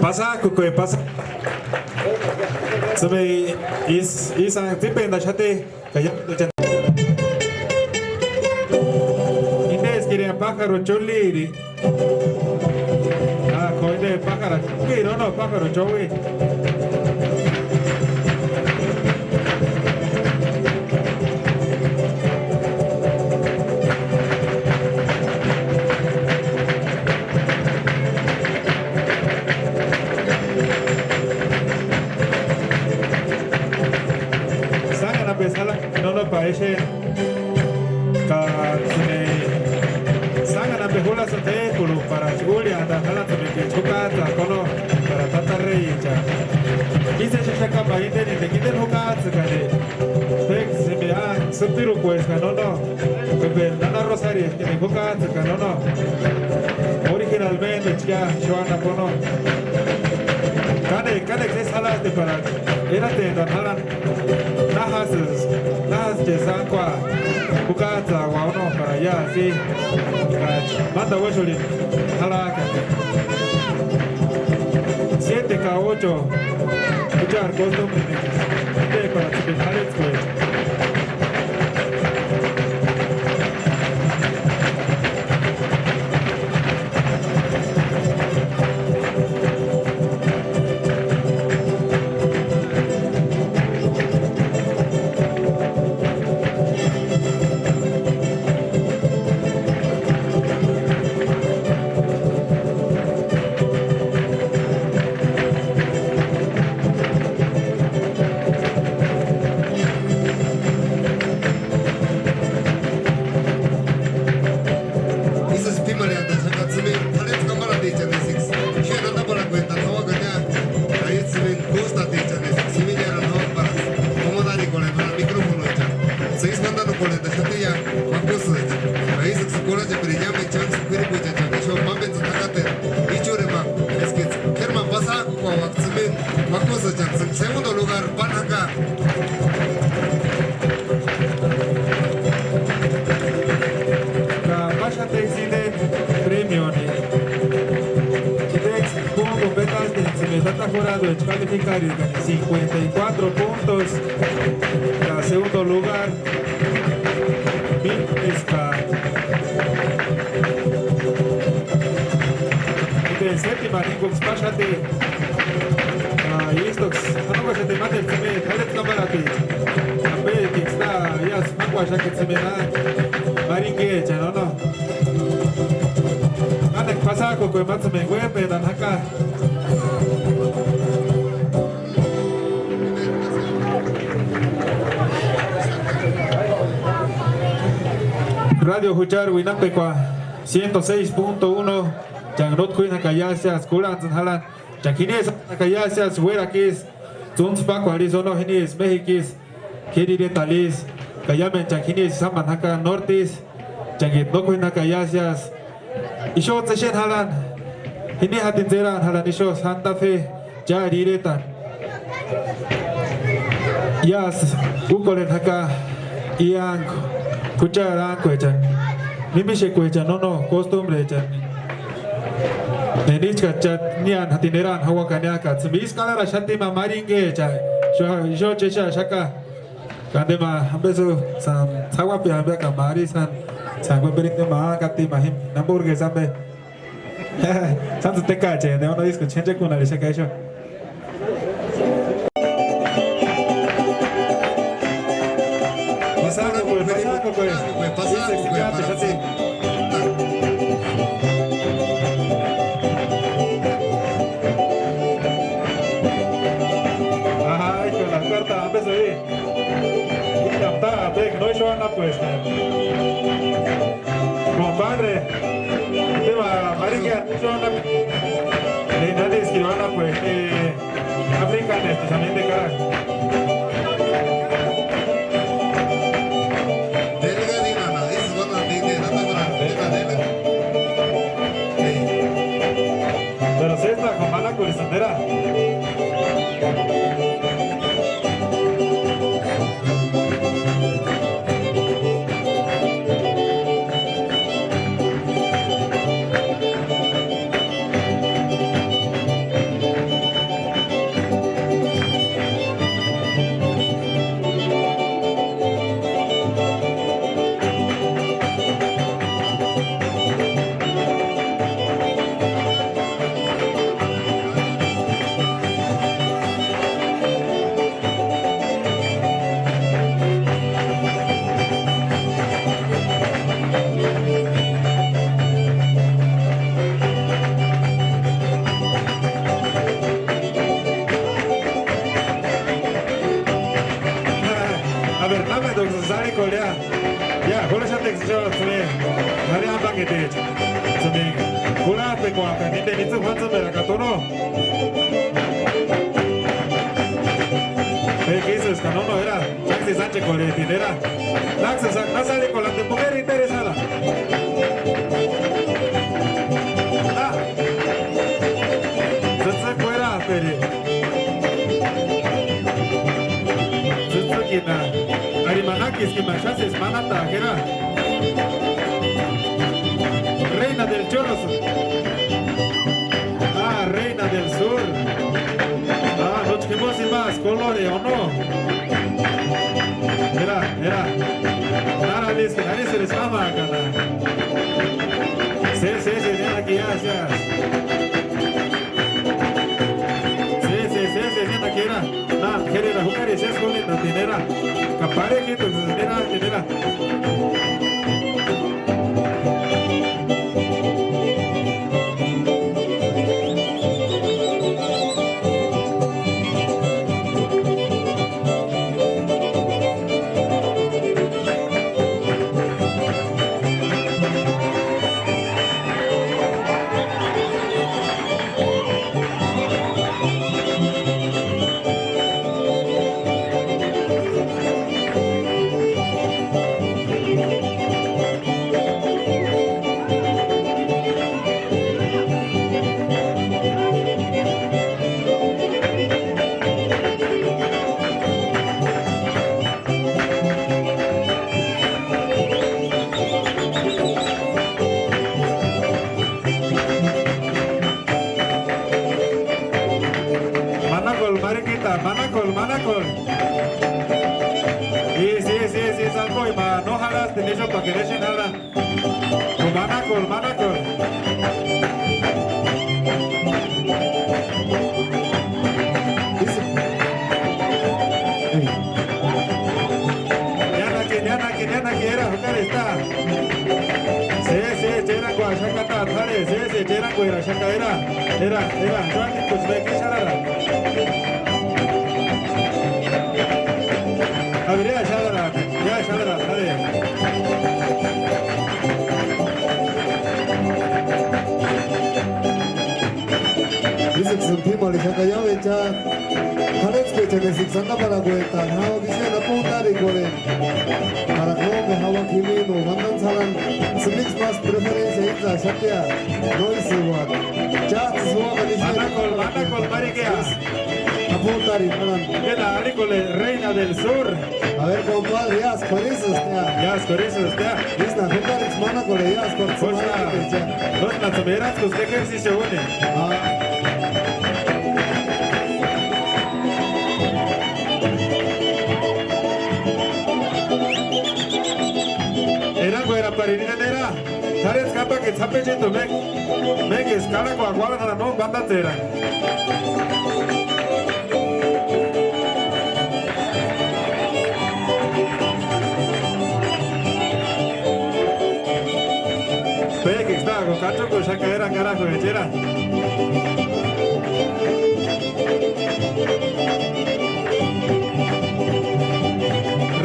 Pasak'ukue, pasa. Tsïme is, is tsípentaxati ka ya. Inteskiri pájaru chuliri. Ah, koide pájara. Kiro no pájaru chowi. Sángana pesala. Nono pa exe ka tsïme sángana ambe julasï tépurhu para úrhiantani jálatsïmekini jukajtsï kono para tata reycha. Ísï exexaka ma inteni de kiteni jukajtsïkani. Péksï sïmbi a sïpirukueska nono. Pepe nana Rosario eskini jukajtsïka nono. Originalmente chkia Joana kono. Kane kane sesi jalasti para eratentani jálani. Nájasï, nájasï che sánkua, jukajtsï uauno para ya sí, ka mánda uéxurhini jarhajkani. Siete ka ocho, juchari costumbre, para tsïpini jarhetskuecha. Ísï pímarhiantani xaka tsïme t'arhetsï kamaratichani esinksï xéni andaparhakuentani jauakani ya, ka ísï tsïme kóstatichani esinksï sïmeniarani jauaparasï. Komanarikorheni jana mikrofonochani, tsísï mandanukorhentaxati ya, ma kósïcha. Ka ísïksï kurhachepiringa iámendu chánksï k'uiripuechani, ixu mámentsïni jakatera ichurhema, eskits'ï k'éri ma pasak'ukuauaka tsïmeni, ma kósïchani tsî segundo lugar páni jaka. Ka páxati exi de premioni. Idex punto petas de tata jurado calificario cincuenta y cuatro puntos. Ka segundo lugar. Mil eska. Ide séptima ninguksï páxati. Ístuksï, anonguaxati máteru tsïme t'arhetsï kamarati. Ambekiksï na iásï mákuaxaka tsïme na. Maringuechani, no, no. Anekua pasak'ukue ma tsîme uéjpentani jaka. Radio Juchari Uinhapekua ciento seis punto uno. Chani nótki k'uíni jaka iásï iásï kurhantsïni jarhani. Chani jini eska jaka iásï iásï uérakua isï, tsúntsï pákuarhu isï, ono jini eska Méjikua isï, k'éri iretani isï, ka iámendu chani jini eska sámani jaka norte isï, chani nótki k'uíni jaka iásï iásï. Ixuts'ï exeni jarhani, jini jatini tserani jarhani ixu Santa Fe, chári iretani. Iásï úkorheni jaka iángu, juchari ánguechani, mímixekuechani, no, no, costumbreechani. Nenichka cha niáni jatini erani jauakani aka, tsîmbi ísku alaraxati ma maringuecha, ixu, ixuchi exeaxaka. Ka nde ma, ambesï, sáni, ts'auapi ambe ka ma ari sáni, sáni, berinde ma, ákati ma jimbi, hamburguesa ambe. Sántsi tekacheni, ono ísku ch'enchekunharhixaka ixu. Pasak'ukue, pasak'ukue. Pasak'ukue, pasak'ukue. Ajá, hijo, la carta, ambesï. Uy, amta, abek, no ixu anapuesti. Compadre, tema, marikia, no ixu anapuesti. Ni nadie escribió anapuesti. African, este, también de cara. Delgadina, na, es buena, de, de, no te acuerdas, de, de, de. Sí. Pero si es la comana curisandera. Tsïni, t'arhe ambanhetiecha, tsïni, kurhajpekuakani, inde nitsïni juantsïmera ka t'u no. Eka ísï eska no, no, era, chánksï sáchekorhentini, era. Náksï eska, no sale con la mujer interesada. Ah. Tsïtsïki kuerajperi. Tsïtsïkina. Ari manakiski ma xásï manataaka, era. Reina del Chorro. Ah, Reina del Sur. Ah, nochi jimosï ma colore, ¿o no? Era, era. Nara liski, nari se les ama kana. Sí, sí, sí, sí, aquí ya, ya. Sí, sí, sí, sí, sí, aquí era. Na, querida, jugar y se esconde, no tiene era. Capare que tú, era, era. Manakol, mariquita, manakol, manakol. Sí, sí, sí, sí, salgo y ma, no jalas, tenés para que dejen jalar. Manakol, manakol. Niánaki, niánaki, niánaki, era, jukari está. Sí, sí, cheranguaxaka ta, thare, sí, sí, cherangueraxaka, era, era, era, sáni, pues, ve, ¿qué charara? A ver, ya, charara, ya, charara, thare. Ísïksïni p'ímarhixaka iámendu cha, k'arhentskechani eska andamarhakuentajtsïni jauaka ixeni apuntarhikorheni. Para nómeni jauaka jimini o uandani ts'ïni, sïmiksï máskua preferencia íntsaaxatia, no ísï uaka. Cháts'ïsï uákani ixeni. Manakol, manakol, mariquea. Apuntarhini jurhani. K'éndi arhikole, Reina del Sur. A ver, compadre, iásï k'uarisïstia. Iásï k'uarisïstia. Ísï na jukariksï manakole, iásï k'uarisïstia. Nósnatsï meratskujtsï ejercicio úni. Ah. Erangueraparini nena, era. T'arhetsï kapakiti sapichitu méni, méni eska karhakua uarhanhani no pandatserani. Pék'eksï tákua kachukuxaka, era karajuecha, era.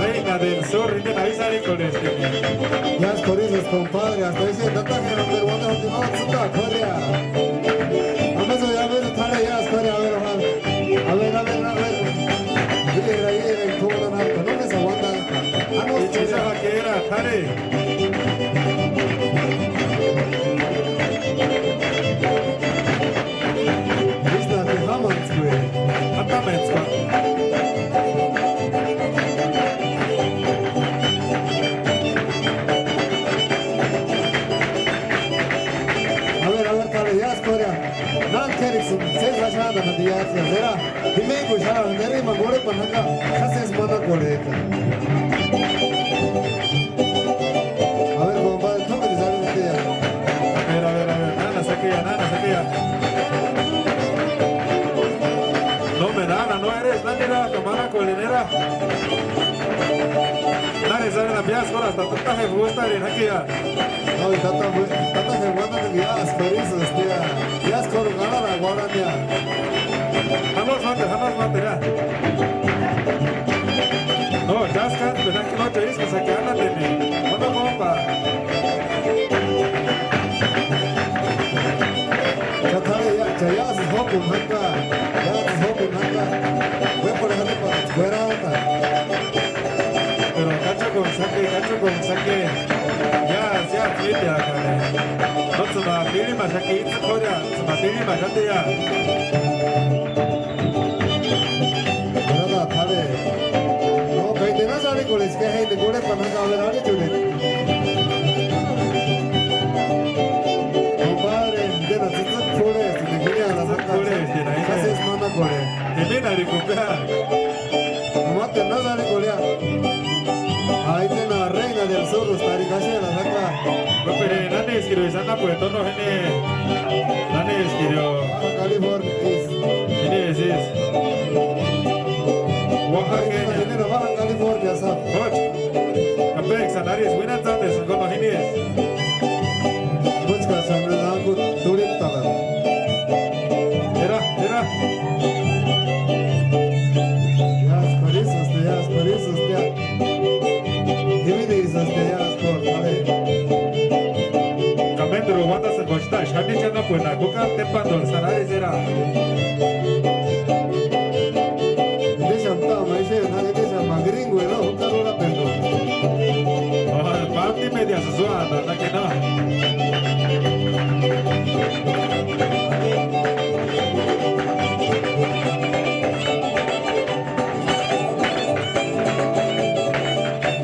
Reina del Sur, inde na isï arhikorhesti. Iásï k'uarisïsï, compadre, hasta ese tata Gerardo Guanajuato no tsînda k'ória. Amesï ya, amesï t'arhe, iásï k'ória, a ver, a ver. A ver, a ver, a ver. Iera, iera, t'u uandanhaka, no me sa uanda. Anusï. Ichisa k'ória, t'arhe. Ísï náki jámantskue. Játamentskua. A ver, a ver, k'ale, iásï k'ória. Náni k'ériksïni, sési axandanhani iásï, era. Jimekuxaka, neri ma kurhepani jaka, ja sési manakorhejka. A ver, compadre, ¿tú me dices algo, tía? A ver, a ver, a ver, nana, saquea, nana, saquea. No, me nana, no eres, nani, nana, manakorheni, era. Nani, sabe, na pias, ahora hasta tú estás en gusta, en aquí, ya. No, tata, güey, tata, güey, mándame mi as, pero eso, este, ya, ya es con ganar a Guarania. Janos máte, janos máte, ya. No, ya, Kántsï, no cha ísku saki anhateni, no no jómpa. Cha t'arhe ya, cha iásï jókuni jaka, iásï jókuni jaka. Uékorhe jataparatsï kueranta. Pero kachakuni saki, kachakuni saki. Iásï, iásï míteakani. Nóts'ï ma tirhimaxaki, itsï k'ória, ts'ï ma tirhimaxati ya. Nada, t'arhe. No, ka inde násï arhikorhesti ka je inde kurhepani jaka, a ver, arhichurheni. Compadre, indeni tsïtsïki p'urhesti, inde jiniani jaka. Tsïtsïki p'urhesti, inde. Kasi es manakorhe. Eminarhikupka. Mate násï arhikorhea. Aitena Reina del Sur, tari kaxera jaka. Pepere, nani eskiriu esa anapuecha no jini? Nani eskiriu? Baja California is. Jini esi. Oaxaca. Aitena, aitena Baja California sa. Ocho. Kapek sanari es buena tarde, sangono jini es. Buchka sanri nangu turip talar. Era, era. Iásï k'uarisïsti, iásï k'uarisïsti. Jimini isïsti, iásï k'uari, t'arhe. Ka ménderu uandasïnga xáni cha anapueni, jukari tepandorhu sanari sera. Indexani ta ma ixeni, indexani ma gringueni, no, jukari urhapendu. Pánti medias suana, na que no.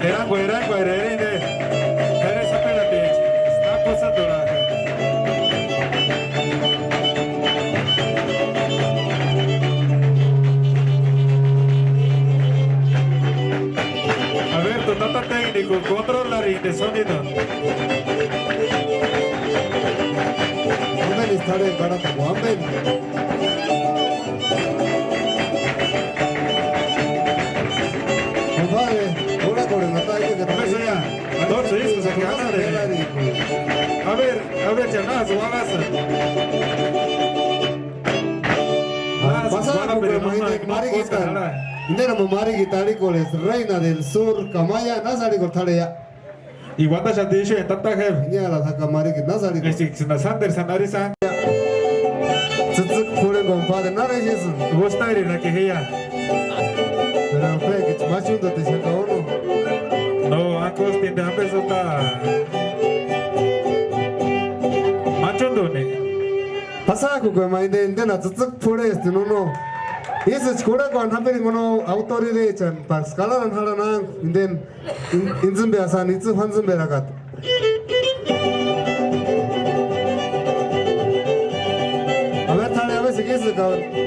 Erangu, erangu, ererinde. K'ere saperatecha, snapu sanduraka. A ver, tu tata técnico, controlari de sonido. Ambeni, t'arhe, karata, ambeni. Compadre, una coordenada ahí que te... Eso ya. Entonces, eso se queda de... A ver, a ver, ya nada, se va a hacer. Pasakukue ma inde, marikitani. Indeni ma marikitani arhikorhesti Reina del Sur, ka ma ya násï arhikorhe t'arhe ya. Iuandaxati ixu tata jefu. Jiniarhati jaka marikiti, násï arhikorhe. Esikisï na sánteru sáni arhixaka. Tsïtsïki p'urheni, compadre, nári exesïnki? Gustariraki je ya. Pero ampekichi ma chúndatixaka, ¿o no? No, ankusti, inde ampe sota. Ma chúnduni. Pasakukue ma inde, indeni tsïtsïki p'urhesti, no, no. Ísïchi kurhakuani japiringa, no, autoridechani, paksï kalarani jarhani ángu, indeni in-, intsïmbeasïni itsï juantsïmberakata. A ver, t'arhe, a ver si ísïka,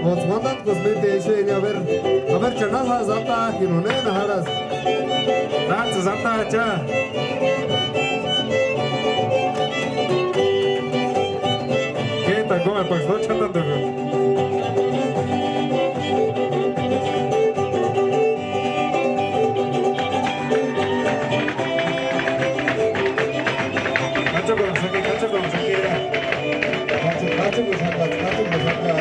otsï uandantkusï ménti ixueni, a ver, a ver, cha násï jásï atajkini, o néna jarhasï. Náts'ïsï atacha. Kénta gómapaksï no ch'atandukuni. Kachekuaksï jaki, kachekuaksï jaki. Kache-, kachekuaxaka, kachekuaxaka.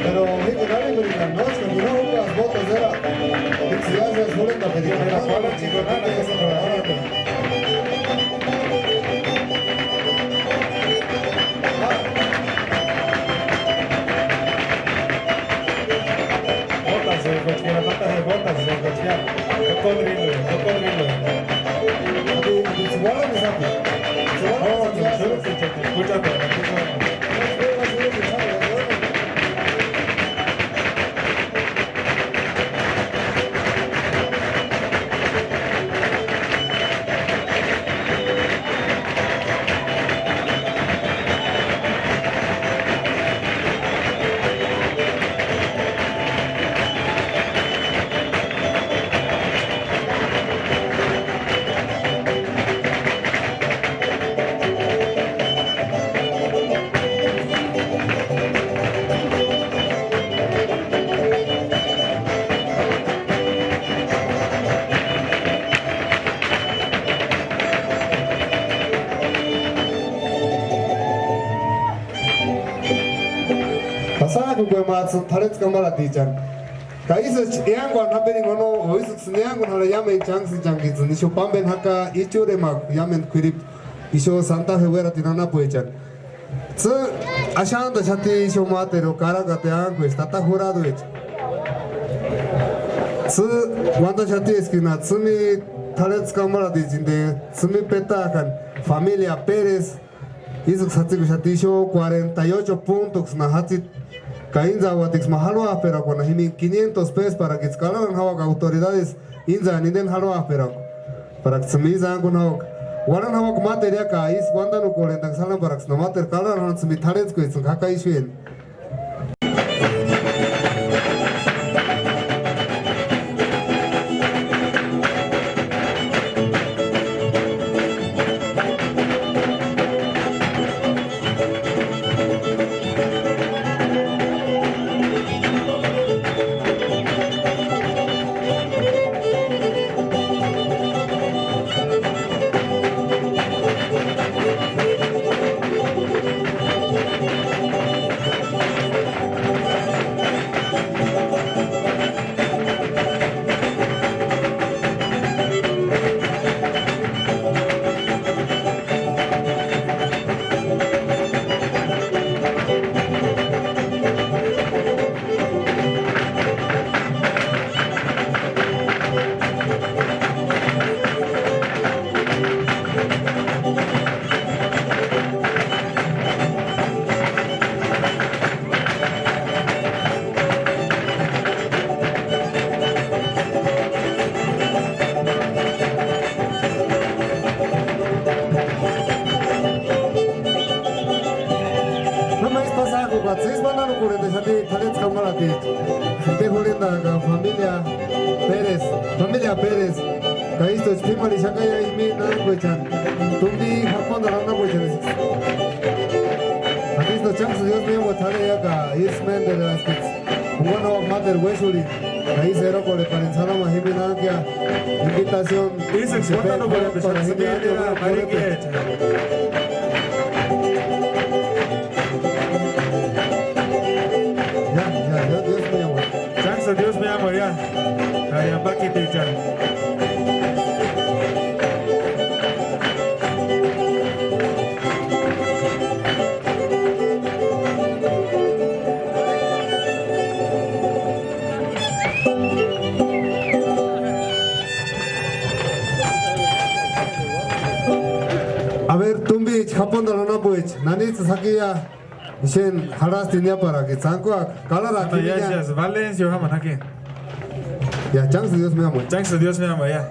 Pero jíkini arhikurini ka nóskani no jukasï bótasï era. Jíksï ya sési jurhentapirika. Pero p'auatsïkuani nana késï p'auati. Bótasïkuachi, tata je, bótasïkuachi ya. Cocodrilo, cocodrilo. Adi, adi, tsï uarhani sápi. Tsï uarhani sápi. Escuchando. Pasakukue ma tsï-, t'arhetsï kamaratichani. Ka ísï eanguani jamberini uano, o ísïksïni eanguni jarhani iámendu chánksïchanksïni ixu pámbeni jaka ichurhemakua iámendu k'uiripu, ixu Santa Juveratini anapuechani. Tsï axantaxati ixu máteru karakata eankuecha tata juraduecha. Tsï uantaxati eskini tsîni t'arhetsï kamarhatichinteni tsîni petakani, familia Pérez, ísïksï jatsikuxati ixu cuarenta y ocho puntoksï na jatsiti, ka íntsauatiksï ma jarhuap'erakuani jimini quinientos pésï parakitsï karharani jauaka autoridades íntsaani inteni jarhuap'erakua, paraksï tsîni ísï ánkuni jauaka. Uarhani jauaka máteru ia ka ísï uantanukorhentaksï jarhani paraksï na máteru karharani tsîni t'arhetskuesïnga jaka ixueni. Nóma ísï pasak'ukua, tsísï uantanukorhent'axati t'arhetsï kamarhaticha. Inde jurhent'aaka familia Pérez, familia Pérez. Ka ístuecha p'ímarhixakaia jimini nánkuechani, tumbi japundarhu anapuechani. Jatisï no chánksï Diósï miámuati t'arheia ka ísï ménderu askitsï. Junguni jauaka máteru uéxurhini, ka ísï erokorheparini Saloma jimini nánkia invitación. Ísïksï uantanukorhent'axati jimini nánkia. Ya, ya, ya, Dios mío. Chánksï Diósï miámuati ya. Ka ya, ambakitichani. A ver, tumbicha, japundarhu anapuecha, nanits'ïsï jakia, ixeni jarhasti iniaparakitsï, ankuaka, karharaaka. Valencia, jamani jaki. Ya, chánksï Diósï miámuati. Chánksï Diósï miámuati ya.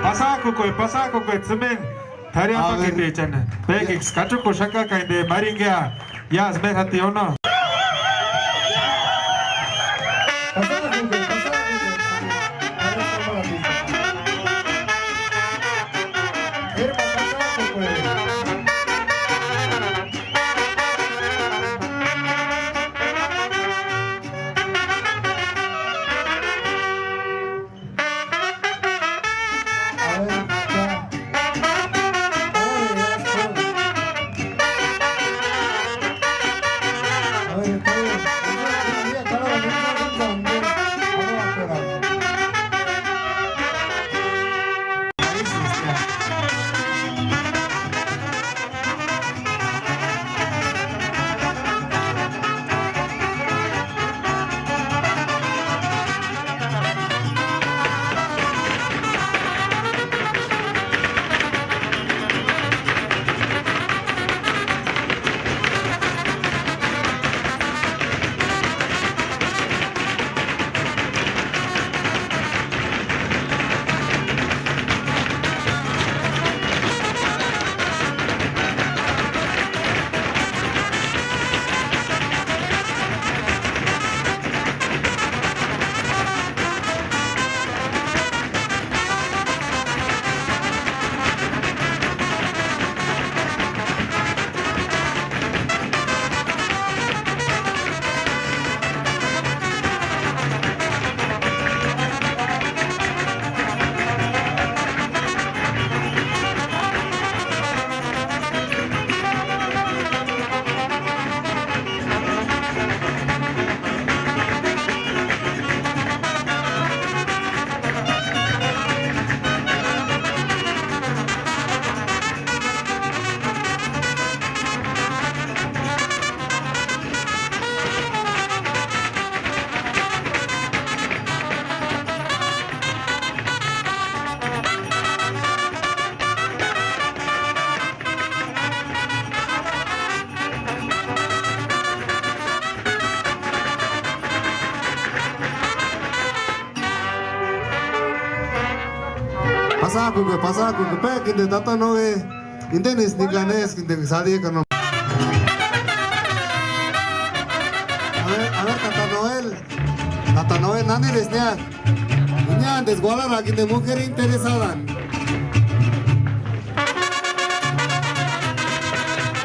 Pasakukue, pasakukue, tsïmeni. T'arhiamu paketichani, pékiksï kachukuxaka ka inde maringia, iásï méni jati o no. Pasakukue, pasakukue, pékini tata Noe. Indenisti nika néskini engaksï arhik'a no. A ver, a ver, tata Noel. Tata Noel, ¿naniri esniak'i? Iñaandesï uarharakini de mujer interesada.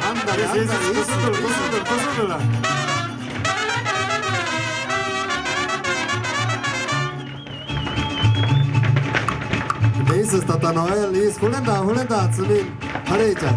Ándale, sí, sí, ándale, sí, eso, kusundula, eso. Kusundula, kusundula. Ísï tata Noel, ísï jurhenta, jurhenta tsïmini, k'arhicha.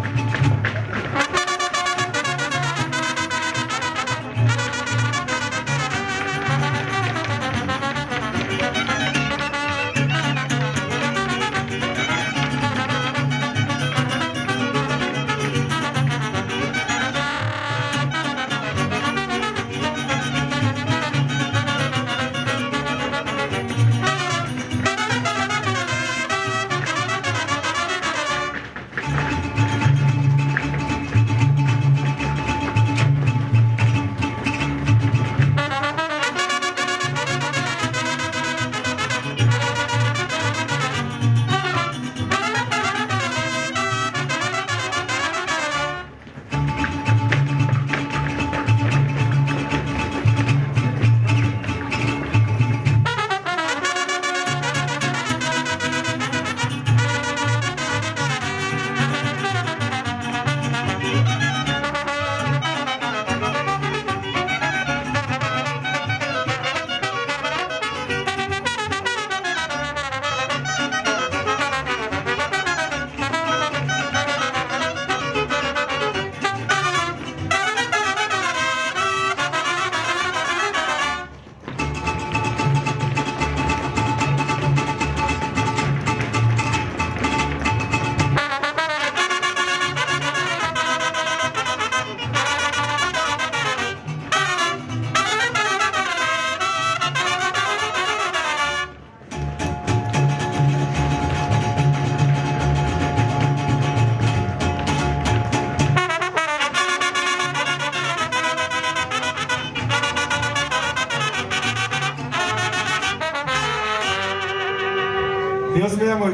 Dios me amo.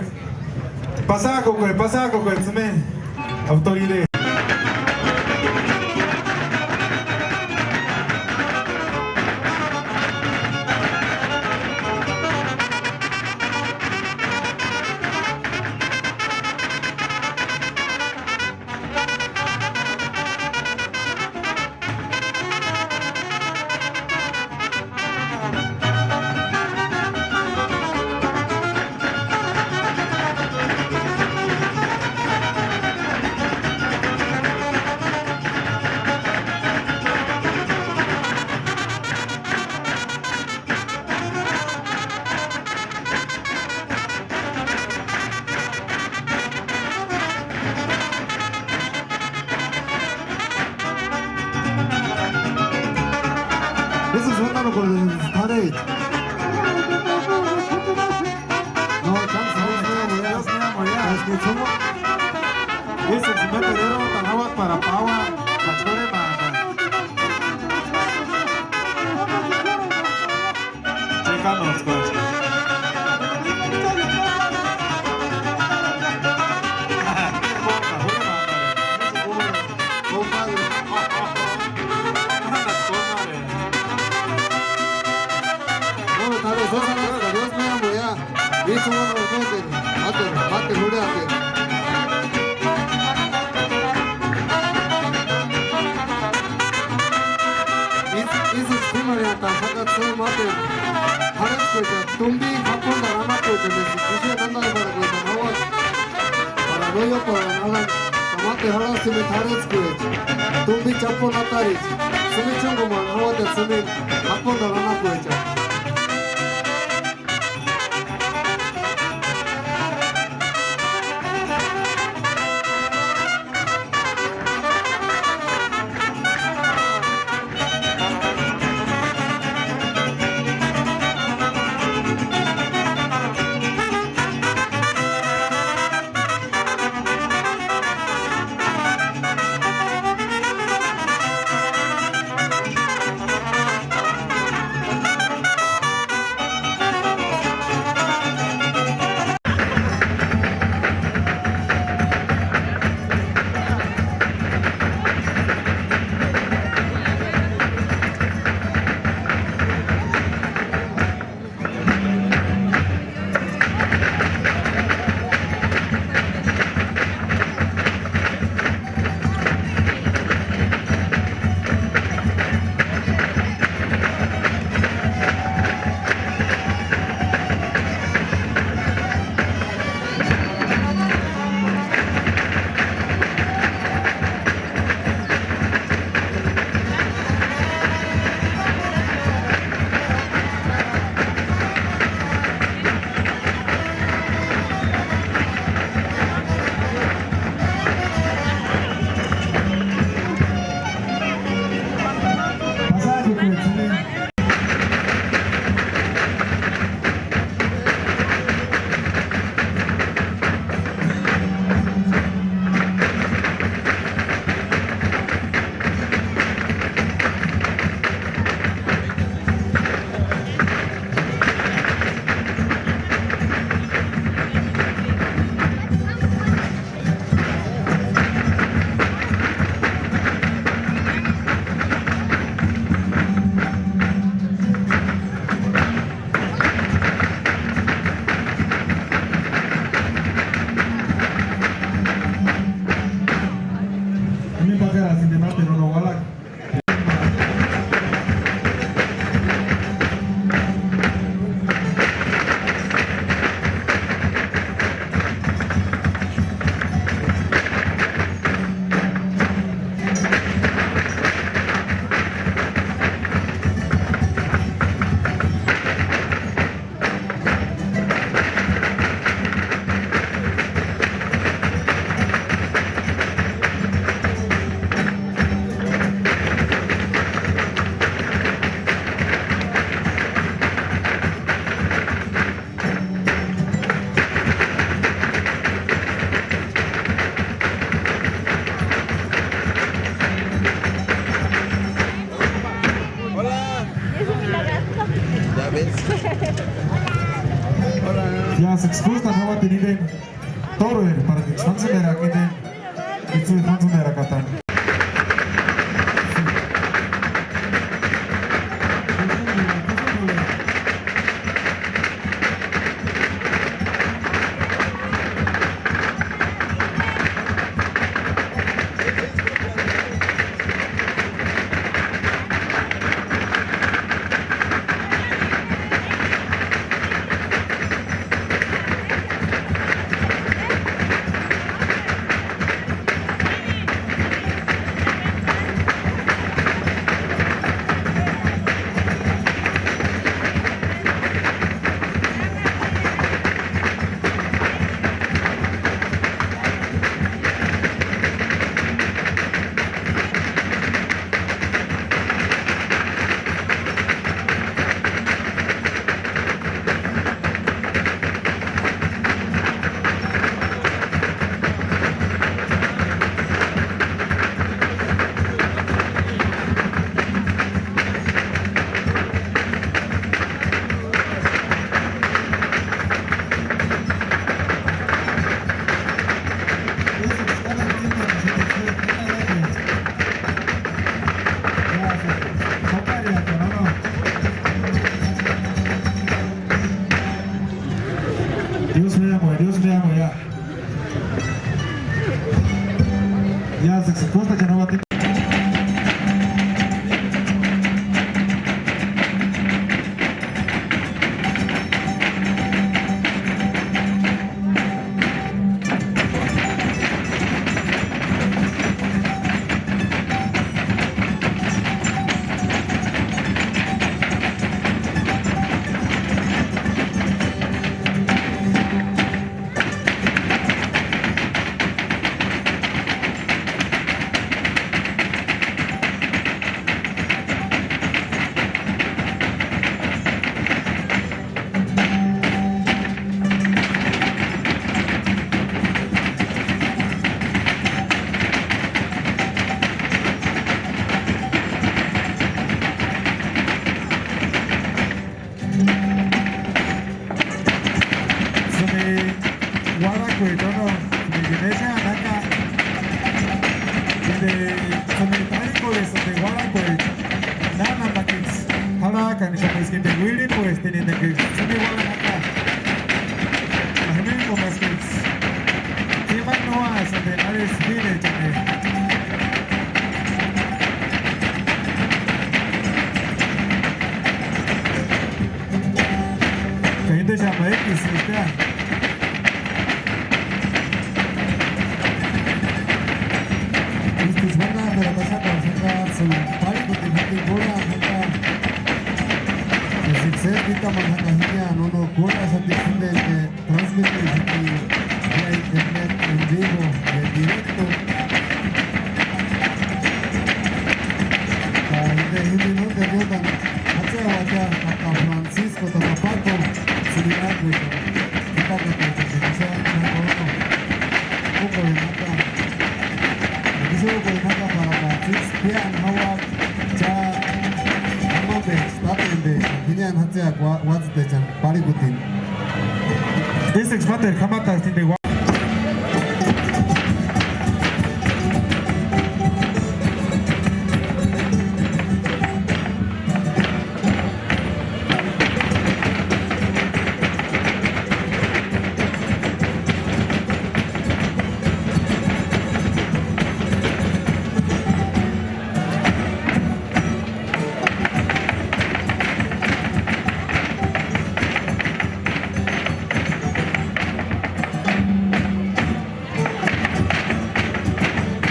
Pasakokue, pasakokue, tsïme autoridad. Eso es bueno con el Tarek. No, chance, no, no, no, no, no, no, no, es que somos, ese es el primero, para Paua, la Chorema. Chekanoskuachi. Bueno, tal vez dos horas, adiós, me amo ya. Ísï uándani urhenteni, máteru, máteru jurhiateni. Ísï, ísïksï p'ímarhiataaxaka tsïni máteru t'arhetskuechani tumbi japundarhu anapuechani eska ixu andarherakuechani jauaka. Para no ióparaani anhani, ka máteru jarhasti jimini t'arhetskuecha, tumbi chapuni ataricha, sïmi chúngumani jauatani sïmini japundarhu anapuechani. Imi pakarasïndi máteru no ualaki. Hola. Ya ves. Ya, se excusa, no va a tener todo el para que se canse de la gente. Itsï jantsïnera katani. Dios me amo, Dios me amo, ya. Ya, se, se corta que no va a tener. Suni uarhakuecha, no, suni Venecia naka, suni tarhikuecha, suni uarhakuecha, nánamakiksï jarhakani ka eskini uirhikuestini engaksï suni uarhaka, ka jimini ka eskini. Tsimani no asïndi aresï jínechani. Ka indexama ékisï ixtea. Ístisï uandaperatixaka, saka sïni parhikutini jatini kurhani jaka. Eska sési pítamani jaka jiniani no no kurhaxati jimeni. Transmitixati vía internet en vivo y en directo. Ka inde jimini nónteru iótani jatsiauatia, tata Francisco, tata Paco, Surinamekuechani, tsikakatechani, tixani, tixani, kókorheni jaka, tixani kókorheni jaka, para ka tsíksï piáni jauaka. Cha, amambecha, tátembecha, jiniani jatsiaka ua-, uátsïtechani parhikutini. Ísïksï máteru k'amataasti jimbe ua-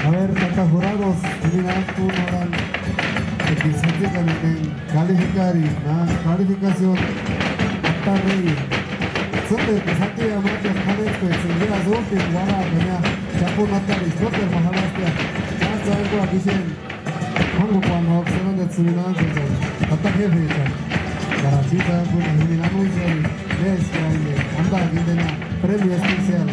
A ver, tata jurados, mira, tú no dan el que se aplica en calificar y na calificación. Tata Rey, sóte que sati a macho, k'arhetskuecha, ya, último, vara, ya, chapu, natari, sóte, majalastia, ya, ya, ya, Jángukuani jauka serandeti Surinamekuechani, tata jefechani, ka tsítsï jángukuani jimini anunsiani, néska enga antaaka inteni premio especial.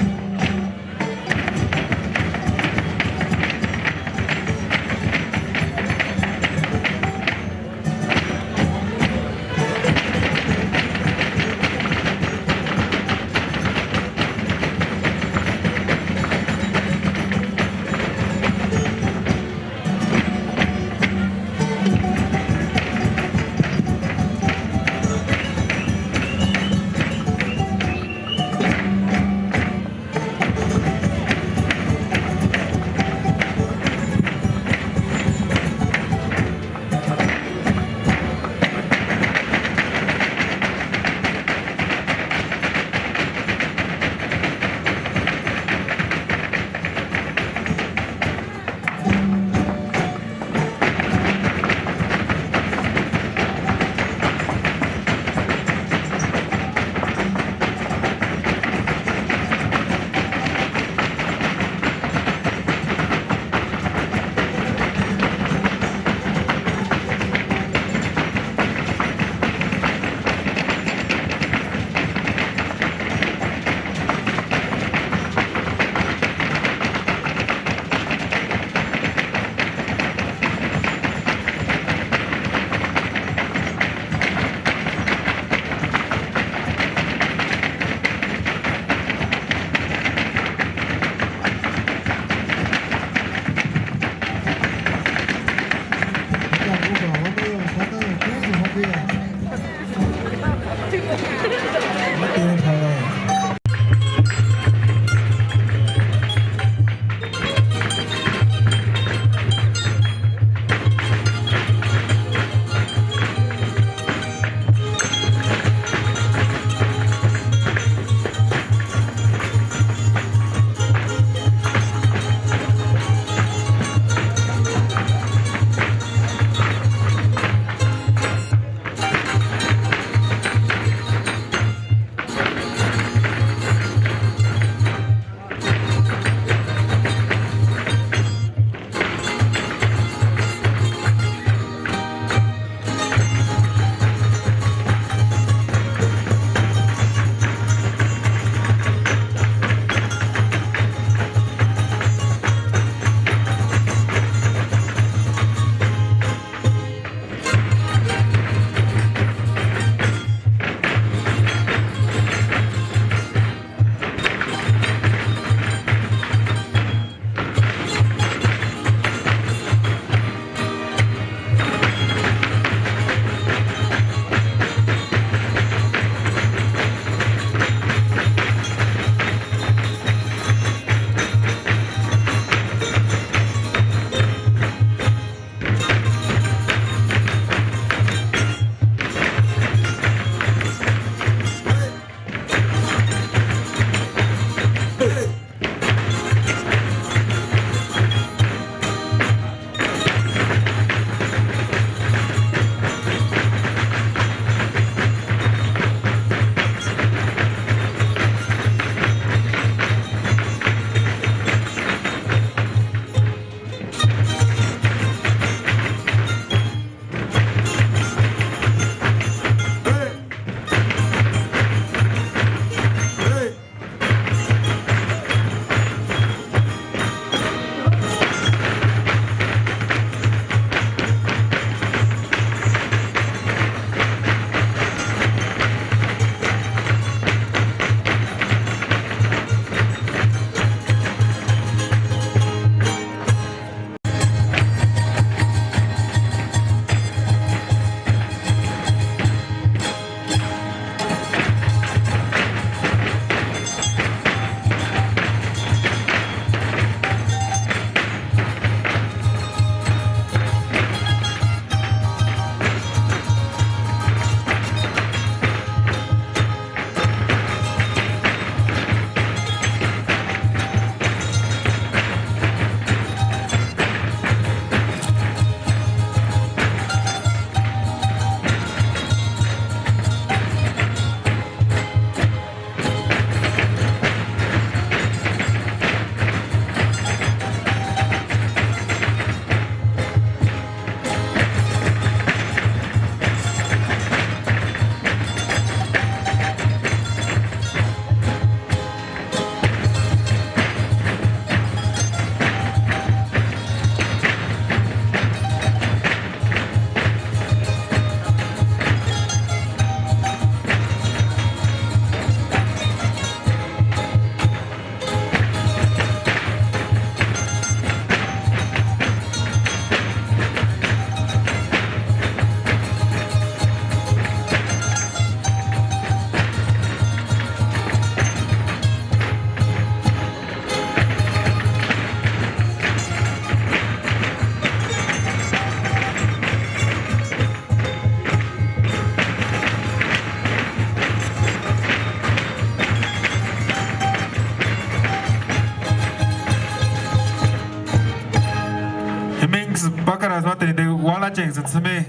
Teni de uarhachenksïni tsïmi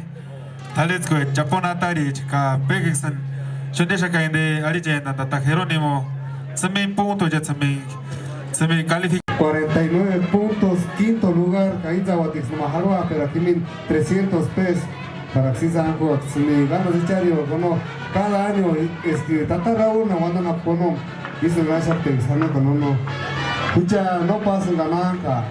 t'arhetskuecha chaponi ataricha ka pék'eksïni xondexaka inde arhichentani tata Jerónimo tsïmi puntuecha tsïmi tsïmi calific. Cuarenta y nueve puntos, quinto lugar, ka íntsauatiksï ma jarhuap'erakua jimini trescientos pesos. Para que sí sankuaksï ni ganas echariuaka no, cada año eski tata Raúl na uandanapka no, ísï uandaxaptenksï janoka no no. Jucha no pásïnga nanka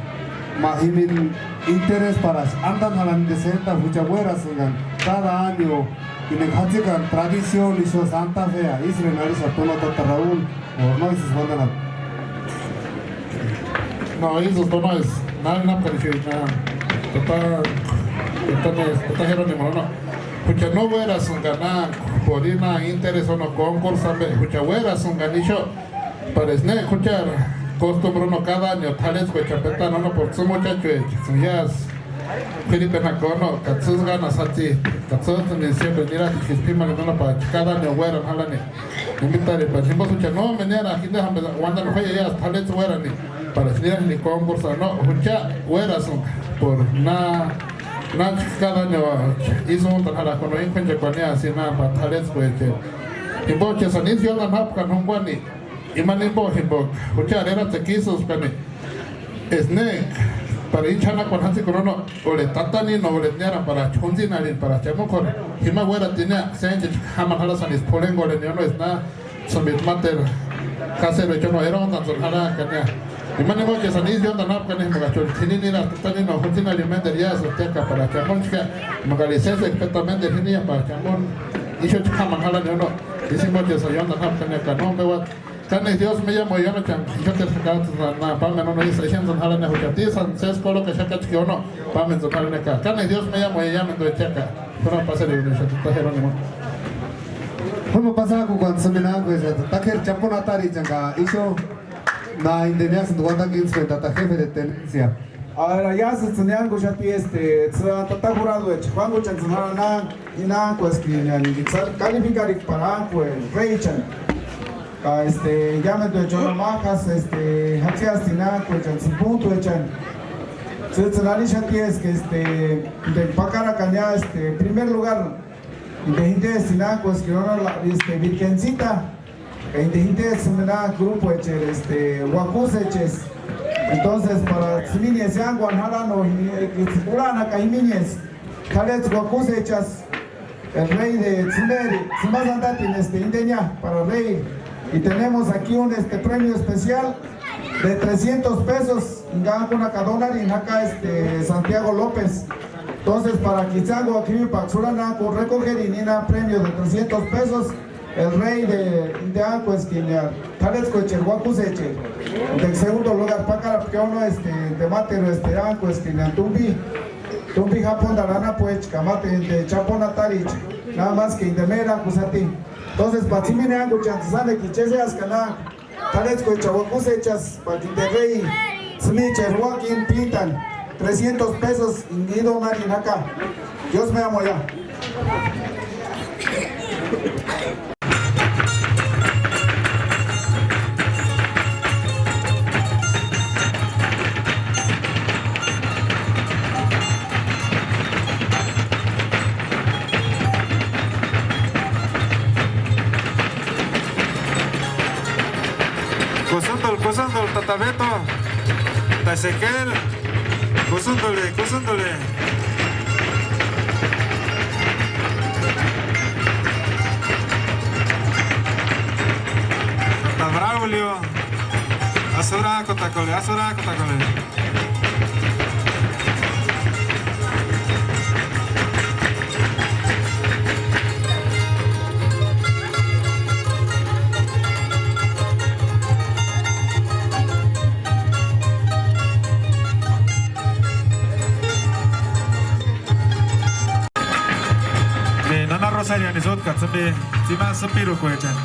ma jimini interés para andani jarhani de senta jucha uérasïngani cada año, eneka jatsikani tradición ixu Santa Fea, ísïreni arhixapti no tata Raúl. O no, isï uandanapka. No, isï no, es nani napkani xi na. Tata, tata, tata Jerónimo, no. Jucha no uérasïnga na, por ir na interés o no concurso ambe, jucha uérasïngani ixu. Para esne juchara costumbre no cada año t'arhetskuecha petani no por tsïmu chachuecha, yas. K'uiripenhaka no, ka tsîsï gánasï jatsi, ka tsîtsïni siempre niratichkisï p'imani no para cada año uérani jarhani. Invitaripani jimbo jucha nómeni niáraaka inde jamberi uandani juáyasï t'arhetsï uérani, para nirani concurso no jucha uérasïnga por na, na cada año isï úntani jarhaka no íni k'uenchekuani niáasï na para t'arhetskuecheri. Jimbochesïni isï ióndani jápkani junguani, imani jimbo jimboka juchari eratsekua isïspkani. Esneka, para íni ch'anakuani jatsikuni no, urheta tatani no urheta niárani para juntsinharhini para cha emuk'orhe, jima uératini sénchechka jámani jarhasïnisï p'urhenkorheni no, esna tsïmbiti máteru kaseruecha no erontantsïni jarhakani. Imani jimbochesïni isï ióndani jápkani jimboka chúri ts'ini nirasti tatani no juntsinharhini ménteru iásï teka para cha emuk'orhe, jimbokarini sésekua peta ménteru jini para cha emuk'orhe, ixuchi jámani jarhani no, isï jimbochesïni ióndani jápkani ka nómpe uáti. Kánekua Diósï me iámu iámechani ixateri jakajtsïni na pámeni no isï exentsïni jarhani jucha tísïni sési kórhokexakachi no pámentsïni jarhani ka. Kánekua Diósï me iámu iámendu echaka. Júna paseriunixati tata Jerónimo. Júna pasak'ukuani sïmbi nák'uexati tak'eri chapuni atarichani ka ixu na inde niásïnti uandakua íntspe tata jefe de tenencia. A ver, iásïts'ïni niánkuxati este tsï tata juraduecha juánkuchantsïni jarhani. Inánkueski yani calificarikua para ánkueni reichani. Ka este, yámentuecha no májasï este, jatsiasti inánkuechani, tsïpuntuechani. Tsïtsïni arhixati eska este, inde pakarakani este, primer lugar, inde jintesti inánkueski no este, Virgencita. Ka inde jintesti na grupoecheri este, uakusechesï. Entonces para tsïminiesï iánkuani jarhani no, jini, urhanaka jiminiesï. T'arhetsï uakusechasï. El rey de tsïmeri, tsimani antatini este, indenia para rey. Y tenemos aquí un este, premio especial de trescientos pesos. Inka ankunhaka donarini jaka este, Santiago López. Entonces, para que itsï ankuaka jimini paksï urhani anku recogerini na premio de trescientos pesos, el rey de, de ankueskini t'arhetskuecheri uakusecheri. De segundo lugar pakarapka uno este, de máteru este, ankueskini tumpi. Tumpi japuntarhu anapuecha ka máteru inde chapuni ataricha, nada más que inde mérakusï ati. Entonces, pa tsïmini ánkuchantsï sánekua icheseaska na, t'arhetskuecha uakusechasï, pa inde rey, tsïmicheri uákini píntani, trescientos pesos ingido nani jaka. Dios me amo ya. Kusundulu, kusundulu, tata Beto, tata Ezequiel, kusundulu, kusundulu. Tata Braulio, asï urhak'utakule, asï urhak'utakule. Nana Rosariani sótkatsï ambe, tsimani sïpirukuechani.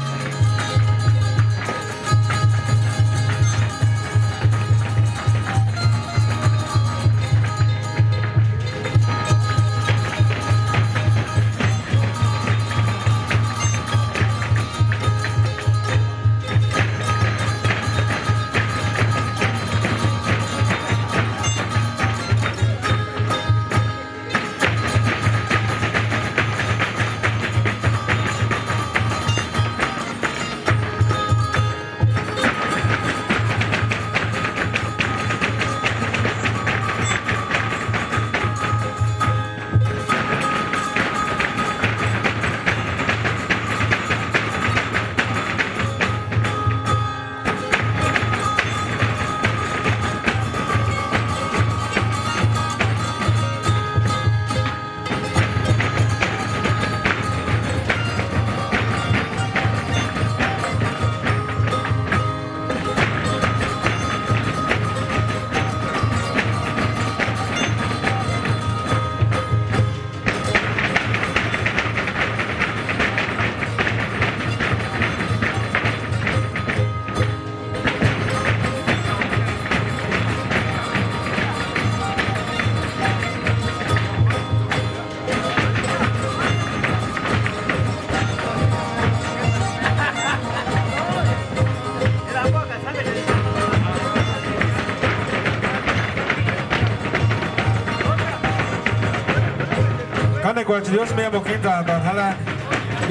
Kuachi Dios míamu k'íntaantaani jarhani.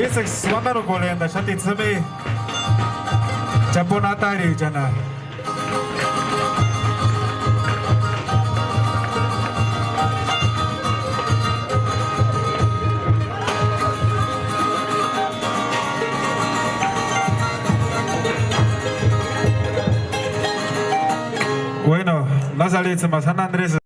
Ísïksï uandarukorhentaxati tsïmi chapuni atarichanha. Bueno, no salitsï ma San Andrés.